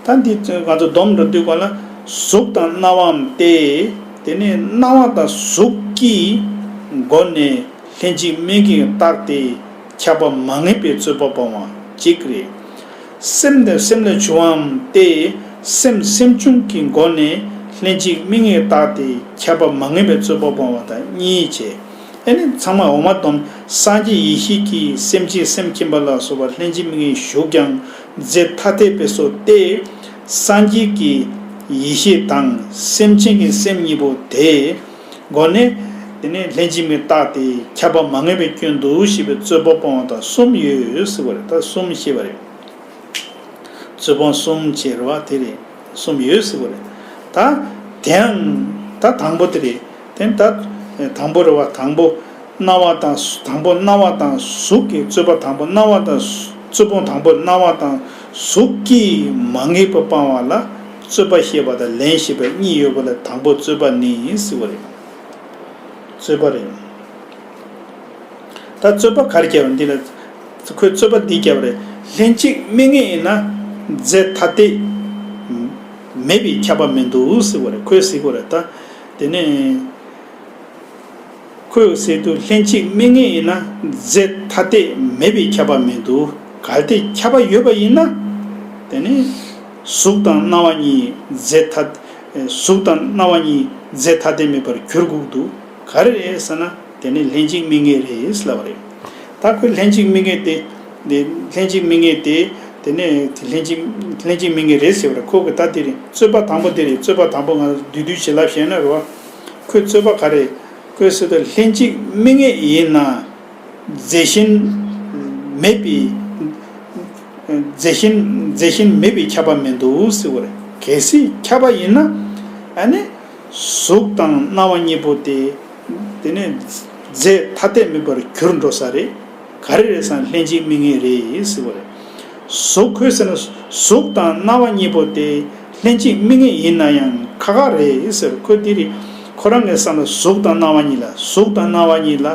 ད་འདི་ང་ཚོ་སྡོམ་འགྲོ་དུས་སྒང་ལ་གཟུགས་དང་སྣང་བའམ་སྟེ། དེ་ནས་སྣང་བ་དང་གཟུགས་ཀྱི་སྒོ་ནས་ལྷན་ཅིག་དམིགས་ངེས་རྟགས་དེ་ཁྱབ་པ་མ་ངེས་པའི་རྩོད་པ་སྤོང་བ་གཅིག་རེད། སེམས་དང་སེམས་ལས་བྱུང་བའམ་སྟེ། སེམས་སེམས་བྱུང་གི་སྒོ་ནས་ལྷན་ཅིག་དམིགས་ངེས་རྟགས་དེ་ཁྱབ་པ་མ་ངེས་པའི་རྩོད་པ་སྤོང་བ་དང་གཉིས་བྱས། ཨ་ནི་ཚང་མ་འོག་མ་སྡོམ། སངས་རྒྱས་ཡེ་ཤེས་ཀྱིས་སེམས་ཅན་སེམས་མཁྱེན་པ་ལ་སོགས་པ་ལྷན་ཅིག་དམིགས་ངེས་ཞུགས་ཀྱང་རྫས་ཐ་དད་པས་སོ་སྟེ། སངས་རྒྱས་ཀྱི་ཡེ་ཤེས་དང་སེམས་ཅན་གྱི་སེམས་གཉིས་པོ་དེ། སྒོ་ནས་དེ་ནས་ལྷན་ཅིག་དམིགས་རྟགས་དེ་ཁྱབ་པ་མ་ངེས་པའི་སྐྱོན་འདུག་ཞེས་པའི་རྩོད་པ་སྤོང་བ་དང་གསུམ་ཡོད་ཟེར་བ་རེད། ད་གསུམ་བཤད་པ་རེད། རྩོད་སྤོང་གསུམ་བྱས་རེད་བ། དེ་རེད། གསུམ་ཡོད་ཟེར་བ་རེད། ད་དེའང་ད་དང་པོ་དེ་རེད། དེ་ད་དང་པོ་རེད་བ། དང་པོ་སྣང་བ་དང་། དང་པོ་སྣང་བ་དང་གཟུགས་ཀྱི་རྩོད་པ། དང་པོ་སྣང་བ་དང་། རྩོད་སྤོང་དང་པོ་སྣང་བ་དང་གཟུགས་ཀྱི་མ་ངེས་པ་སྤང་བ་ལ་རྩོད་པ་བཤད་པ་དང་ལན་བཤད་པ་གཉིས་ཡོད་པ་ལས་དང་པོ་རྩོད་པ་ནི་ཟེར་བ་རེད། རྩོད་པ་རེད། ད་རྩོད་པ་ག་རེ་བརྒྱབ་པ་འདི་ལ། ཁོས་རྩོད་པ་འདི་བརྒྱབ་པ་རེད། ལྷན་ཅིག་དམིགས་ངེས་ཡིན་ན་རྫས་ཐ་དད་མེད་པས་ཁྱབ་པ་མི་འདུག་ཟེར་བ་རེད། ཁོས་ཟེར་བ་རེད། ད་དེ་ནས་ཁོས་ཟེར་དུས་ལྷན་ཅིག་དམིགས་ངེས་ཡིན་ན་རྫས་ཐ་དད་མེད་པས་ཁྱབ་པ་མི་འདུག་གལ་ཏེ་ཁྱབ་པ་ཡོད་པ་ཡིན་ན། དེ་ནི་གཟུགས་དང་སྣང་བ་གཉིས་རྫས་ཐ། གཟུགས་དང་སྣང་བ་གཉིས་རྫས་ཐ་དད་མེད་པར་གྱུར་དགོས་འདུག་ག་རེ་རེད་ཟེར་ན། དེ་ནི་ལྷན་ཅིག་དམིགས་ངེས་རེད་ལབ་པ་རེད། ད་ཁོས་ལྷན་ཅིག་དམིགས་ངེས་དེ། དེ་ལྷན་ཅིག་དམིགས་ངེས་དེ། དེ་ནས་ལྷན་ཅིག་ལྷན་ཅིག་དམིགས་ངེས་རེད་ཟེར་བ་རེད། ཁོ་གི་ད་དེ་རེད། རྩོད་པ་དང་པོ་དེ་རེད། རྩོད་པ་དང་པོ་ང་བསྡུས་བསྡུས་བྱེད་ལབ་བཤད་ན་རེད་བ། ཁོས་རྩོད་པ་ག་རེ། ཁོས་ཟེར་དུས་ལྷན་ཅིག་དམིགས་ངེས་ཡིན་ན་རྫས་གཞན་མེད་པའི། རྫས་གཞན་རྫས་གཞན་མེད་པས་ཁྱབ་པ་མི་འདུག་ཟེར་བ་རེད། གལ་སྲིད་ཁྱབ་པ་ཡིན་ན། ཨ་ནི་གཟུགས་དང་སྣང་བ་གཉིས་པོ་དེ། དེ་ནི་རྫས་ཐ་དད་མེད་པར་གྱུར་འགྲོ་ས་རེད། ག་རེ་རེད་ཟེར་ན་ལྷན་ཅིག་དམིགས་ངེས་རེད་ཟེར་བ་རེད། གཟུགས་ཁོས་ཟེར་ན་གཟུགས་དང་སྣང་བ་གཉིས་པོ་དེ་ལྷན་ཅིག་དམིགས་ངེས་ཡིན་ན་ཡང་ཁག་ཁག་རེད་ཟེར། ཁོ་དེ་རེད། ཁོ་རང་གི་བསམ་ན་གཟུགས་དང་སྣང་བ་གཉིས་ལ་གཟུགས་དང་སྣང་བ་གཉིས་ལ་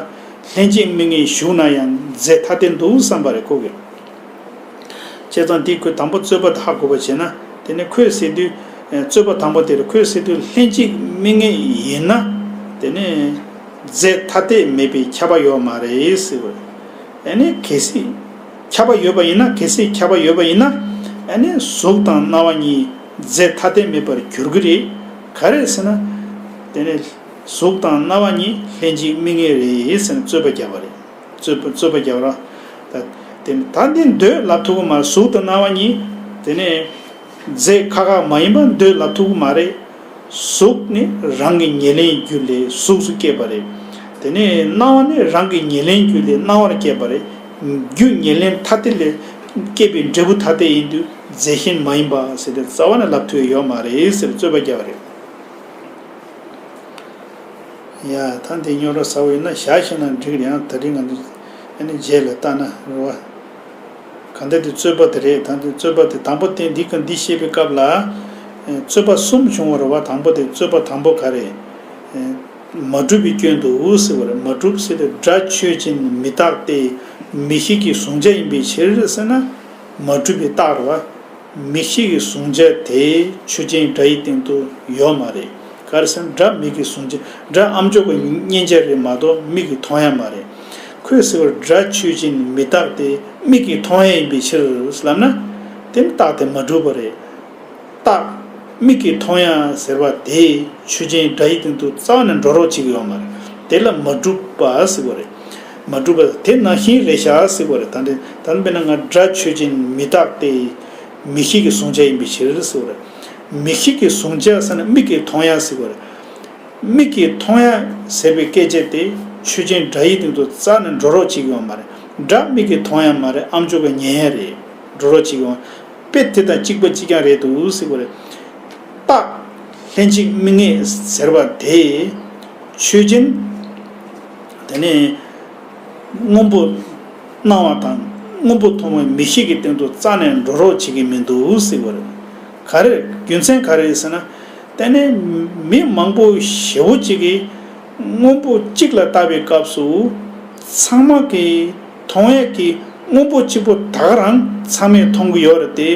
ལྷན་ཅིག་དམིགས་ངེས་ཞུགས་ན་ཡང་རྫས་ཐ་དད་འདུག་བསམ་པ་རེད་ཁོ་གིས། བྱས་ཙང་དེ་ཁོས་དང་པོ་རྩོད་པ་དེ་ཧ་གོ་བ་བྱས་ན། དེ་ནས་ཁོས་ཟེར་དུས། རྩོད་པ་དང་པོ་དེར་ཁོས་ཟེར་དུས་ལྷན་ཅིག་དམིགས་ངེས་ཡིན་ན། དེ་ནས་རྫས་ཐ་དད་མེད་པའི་ཁྱབ་པ་ཡོད་མ་རེད་ཟེར་བ། ཨ་ནི་གལ་སྲིད་ཁྱབ་པ་ཡོད་པ་ཡིན་ན། གལ་སྲིད་ཁྱབ་པ་ཡོད་པ་ཡིན་ན། ཨ་ནི་གཟུགས་དང་སྣང་བ་གཉིས་རྫས་ཐ་དད་མེད་པར་འགྱུར་གྱི་རེད། ག་རེ་ཟེར་ན། དེ་ནས་གཟུགས་དང་སྣང་བ་གཉིས་ལྷན་ཅིག་དམིགས་ངེས་རེད་ཟེར་ནས་རྩོད་པ་བརྒྱབ་པ་རེད། རྩོད་པ་རྩོད་པ་རྒྱག་རོགས། ད་དེ་ད་འདི་འདོད་ལབ་ཐུབ་ཀྱི་མ་རེད། གཟུགས་དང་སྣང་བ་གཉིས་དེ་ནས་རྫས་ཁག་ཁག་མ་ཡིན་པ་འདོད་ལབ་ཐུབ་ཀྱི་མ་རེད། གཟུགས་ནི་རང་གི་ཉེར་ལེན་རྒྱུ་ལས་གཟུགས་སུ་སྐྱེས་པ་རེད། དེ་ནས་སྣང་བ་ནི་རང་གི་ཉེར་ལེན་རྒྱུ་ལས་སྣང་བར་སྐྱེས་པ་རེད། རྒྱུ་ཉེར་ལེན་ཐ་དད་ལས་སྐྱེས་པའི་འབྲས་བུ་ཐ་དད་ཡིན་དུས་རྫས་གཞན་མ་ཡིན་པ་ཟེར་ཏེ་རྩ་བ་ནས་ལབ་ཐུབ་ཡོད་མ་རེད་ཟེར་རྩོད་པ་བརྒྱབ་པ་རེད། ཡ། ད་འདི་རྙོག་དྲ་ཟ་བ་ཡིན་ན་བཞག་ཤེས་ན་འགྲིག་རེད། ཡང་ད་རིང་ང་ཚོ་ཨ་ནི་རྗེས་ལ་བལྟ་ན་རེད་བ། གང་ལྟར་འདི་རྩོད་པ་དེ་རེད། ད་འདི་རྩོད་པ་དེ་དང་པོ་དེ་འདི་ག་འདི་བཤད་པའི་སྐབས་ལ། ཨེ། རྩོད་པ་གསུམ་བྱུང་བ་རེད་བ། དང་པོ་དེ་རྩོད་པ་དང་པོ་ག་རེ། ཨེ། མ་གྲུབ་པའི་སྐྱོན་དུ་ཟེར་བ་རེད། མ་གྲུབ་ཟེར་དུས་སྒྲ་ཆོས་ཅན་མི་རྟག་སྟེ་མིག་ཤེས་ཀྱི་གཟུང་བྱ་ཡིན་པའི་ཕྱིར་ཟེར་ན། མ་གྲུབ་པའི་རྟགས་རེད་བ། མིག་ཤེས་ཀྱི་གཟུང་བྱ་དེ་ཆོས་ཅན་སྒྲ་ཡི་སྟེང་དུ་ཡོད་མ་རེད། ག་རེ་ཟེར་ན་སྒྲ་མིག་གི་གཟུང་བྱ། སྒྲ་ཨ་མཆོག་གི་མཉན་བྱ་རེད་མ་གཏོགས་མིག་གིས་མཐོང་ཡ་མ་རེད། ཁོས་ཟེར་བར་སྒྲ་ཆོས་ཅན་མི་རྟག་སྟེ་མིག་གིས་མཐོང་ཡ་ཡིན་པའི་ཕྱིར་ལབ་ན། དེ་ནི་རྟགས་དེ་མ་གྲུབ་པ་རེད། རྟགས་མིག་གིས་མཐོང་ཡ་ཟེར་བ་དེ་ཆོས་ཅན་སྒྲ་ཡི་སྟེང་དུ་རྩ་བ་ནས་འགྲོ་རོགས་བྱེད་ཀྱི་ཡོད་མ་རེད། དེ་ལ་མ་གྲུབ་པ་ཟེར་བ་རེད། མ་གྲུབ་པ་དེ་ནང་བཞིན་རེད་ཤག་ཟེར་བ་རེད། ད་འདི་ད་དཔེར་ན་ང་སྒྲ་ཆོས་ཅན་མི་རྟག་སྟེ། མིག་ཤེས་ཀྱི་གཟུང་བྱ་ཡིན་པའི་ཕྱིར་ཟེར་བ་རེད། མིག་ཤེས་ཀྱི་གཟུང་བྱ་ཟེར་ན་མིག་གིས་མཐོང་ཡ་ཟེར་བ་རེད། མིག་གིས་མཐོང་ཡ་ཟེར་བའི་སྐད་ཆ་དེ་ཆོས་ཅན་སྒྲ་ཡི་སྟེང་དུ་རྩ་ནས་འགྲོ་རོགས་བྱེད་ཀྱི་ཡོད་མ་རེད། སྒྲ་མིག་གིས་མཐོང་ཡ་མ་རེད། ཨ་མཆོག་གིས་ཉན་ཡ་རེད། འགྲོ་རོགས་བྱེད་ཀྱི་ཡོད། དཔེ་དེ་དང་གཅིག་པ་གཅིག་རྐྱང་རེད་འདུག་ཟེར་བ་རེད། རྟགས་ལྷན་ཅིག་དམིགས་ངེས་ཟེར་བ་དེ་ཆོས་ཅན། དེ་ནས་སྔོན་པོ་སྣང་བ་དང་སྔོན་པོ་མཐོང་བའི་མིག་ཤེས་ཀྱི་སྟེང་དུ་རྩ་ནས་འགྲོ་རོགས་བྱེད་ཀྱི་མི་འདུག་ཟེར་བ་རེད། ག་རེ་རྒྱུ་མཚན་ག་རེ་ཟེར་ན། དེ་ནས་མི་མང་པོ་ཞེ་བོ་གཅིག་གིས་སྔོན་པོ་གཅིག་ལ་ལྟ་བའི་སྐབས་སུ་ཚང་མ་གིས་མཐོང་ཡས་ཀྱི་སྔོན་པོ་གཅིག་པོ་ད་ག་རང་ཚང་མས་མཐོང་གི་ཡོད་རེད་དེ།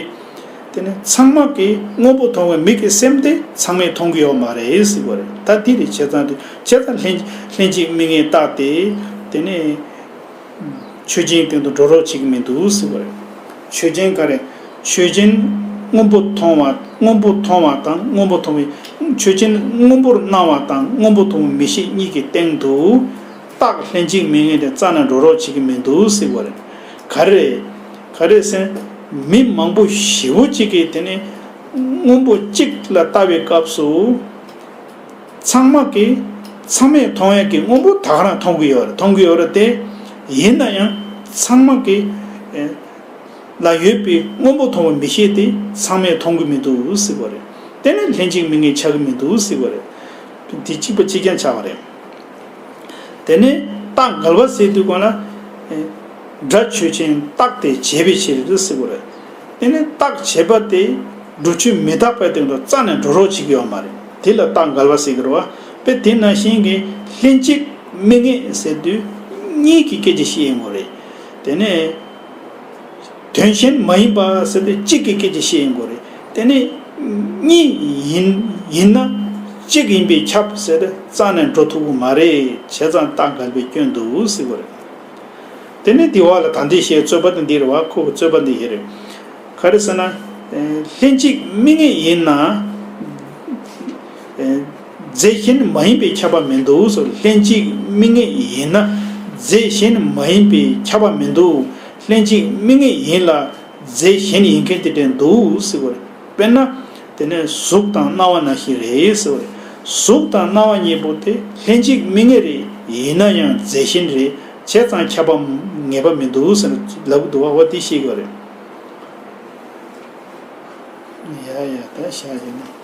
དེ་ནི་ཚང་མ་གིས་སྔོན་པོ་མཐོང་བའི་མིག་གི་སེམས་དེ་ཚང་མས་མཐོང་གི་ཡོད་མ་རེད་ཟེར་བ་རེད། ད་འདི་རེད། བྱས་ཙང་དེ་བྱས་ཙང་ལྷན་ལྷན་ཅིག་དམིགས་ངེས་རྟགས་དེ་དེ་ནི་ཆོས་ཅན་སྟེང་དུ་འགྲོ་རོགས་བྱེད་ཀྱི་མི་འདུག་ཟེར་བ་རེད། ཆོས་ཅན་ག་རེ། ཆོས་ཅན་སྔོན་པོ་མཐོང་བ་སྔོན་པོ་མཐོང་བ་དང་སྔོན་པོ་མཐོང་བའི་ཆོས་ཅན་སྔོན་པོར་སྣང་བ་དང་སྔོན་པོ་མཐོང་བའི་མིག་ཤེས་གཉིས་ཀྱི་སྟེང་དུ་རྟགས་ལྷན་ཅིག་དམིགས་ངེས་དེ་རྩ་ནས་འགྲོ་རོགས་བྱེད་ཀྱི་མི་འདུག་ཟེར་བ་རེད། ག་རེ། ག་རེ་ཟེར། མི་མང་པོ་ཞེ་བོ་གཅིག་གིས་དེ་ནི་སྔོན་པོ་གཅིག་ལ་ལྟ་བའི་སྐབས་སུ་ཚང་མ་གིས་ཚང་མས་མཐོང་ཡས་ཀྱི་སྔོན་པོ་ད་ག་རང་མཐོང་གི་ཡོད་རེད། མཐོང་གི་ཡོད་རེད་དེ། ཡིན་ན་ཡང་ཚང་མ་གིས་ཨེ་ལ་ཡོད་པའི་སྔོན་པོ་མཐོང་བའི་མིག་ཤེས་དེ་ཚང་མས་མཐོང་གི་མི་འདུག་ཟེར་བ་རེད། དེ་ནི་ལྷན་ཅིག་དམིགས་ངེས་ཆགས་ཀྱི་མི་འདུག་ཟེར་བ་རེད། དེ་གཅིག་པ་གཅིག་རྐྱང་ཆགས་པ་རེད། དེ་ནས་རྟགས་འགལ་བ་ཟེར་དུས་གོང་ལ། ཨེ། སྒྲ་ཆོས་ཅན་རྟག་སྟེ་བྱས་པའི་ཕྱིར་ཟེར་དགོས་རེད། དེ་ནས་རྟགས་བྱས་པ་དེ་སྒྲུབ་ཆོས་མི་རྟག་པའི་སྟེང་དུ་རྩ་ནས་འགྲོ་རོགས་བྱེད་ཀྱི་ཡོད་མ་རེད། དེ་ལ་རྟགས་འགལ་བ་ཟེར་གྱི་རེད་བ། དཔེ་དེ་ནང་བཞིན་གྱི་ལྷན་ཅིག་དམིགས་ངེས་ཟེར་དུས་གཉིས་ཀྱི་སྐད་ཆ་བཤད་ཡོང་གི་རེད། དེ་ནས། དོན་གཞན་མ་ཡིན་པ་ཟེར་ཏེ་གཅིག་གི་སྐད་ཆ་བཤད་ཡོང་གི་རེད། དེ་ནས་གཉིས་ཡིན་ཡིན་ན་གཅིག་ཡིན་པས་ཁྱབ་ཟེར་ཏེ་རྩ་ནས་འགྲོ་ཐུབ་ཀྱི་མ་རེད། བྱས་ཙང་རྟགས་འགལ་བའི་སྐྱོན་འདུག་ཟེར་གྱི་རེད། དེ་ནས་དེ་བ་ལ་ད་འདི་བཤད་རྩོད་པ་དེ་འདི་རེད་བ། ཁོ་གི་རྩོད་པ་འདི་ཞིག་རེད། ག་རེ་ཟེར་ན། ལྷན་ཅིག་དམིགས་ངེས་ཡིན་ན། རྫས་གཞན་མ་ཡིན་པས་ཁྱབ་པ་མི་འདུག་ཟེར། ལྷན་ཅིག་དམིགས་ངེས་ཡིན་ན་རྫས་གཞན་མ་ཡིན་པས་ཁྱབ་པ་མི་འདུག། ལྷན་ཅིག་དམིགས་ངེས་ཡིན་ལ་རྫས་གཞན་ཡིན་མཁན་དེ་འདྲ་འདུག་ཟེར་བ་རེད། དཔེར་ན། དེ་ནས་གཟུགས་དང་སྣང་བ་ནང་བཞིན་རེད་ཟེར་བ་རེད། གཟུགས་དང་སྣང་བ་གཉིས་པོ་དེ་ལྷན་ཅིག་དམིགས་ངེས་རེད། ཡིན་ན་ཡང་རྫས་གཞན་རེད། བྱས་ཙང་ཁྱབ་པ་ངེས་པ་མི་འདུག་ཟེར་ལབ་འདུག་བ། འོ་དེ་ཤེས་དགོས་རེད། ཡ་ཡ་ད་བཞག་ཡོད་ན།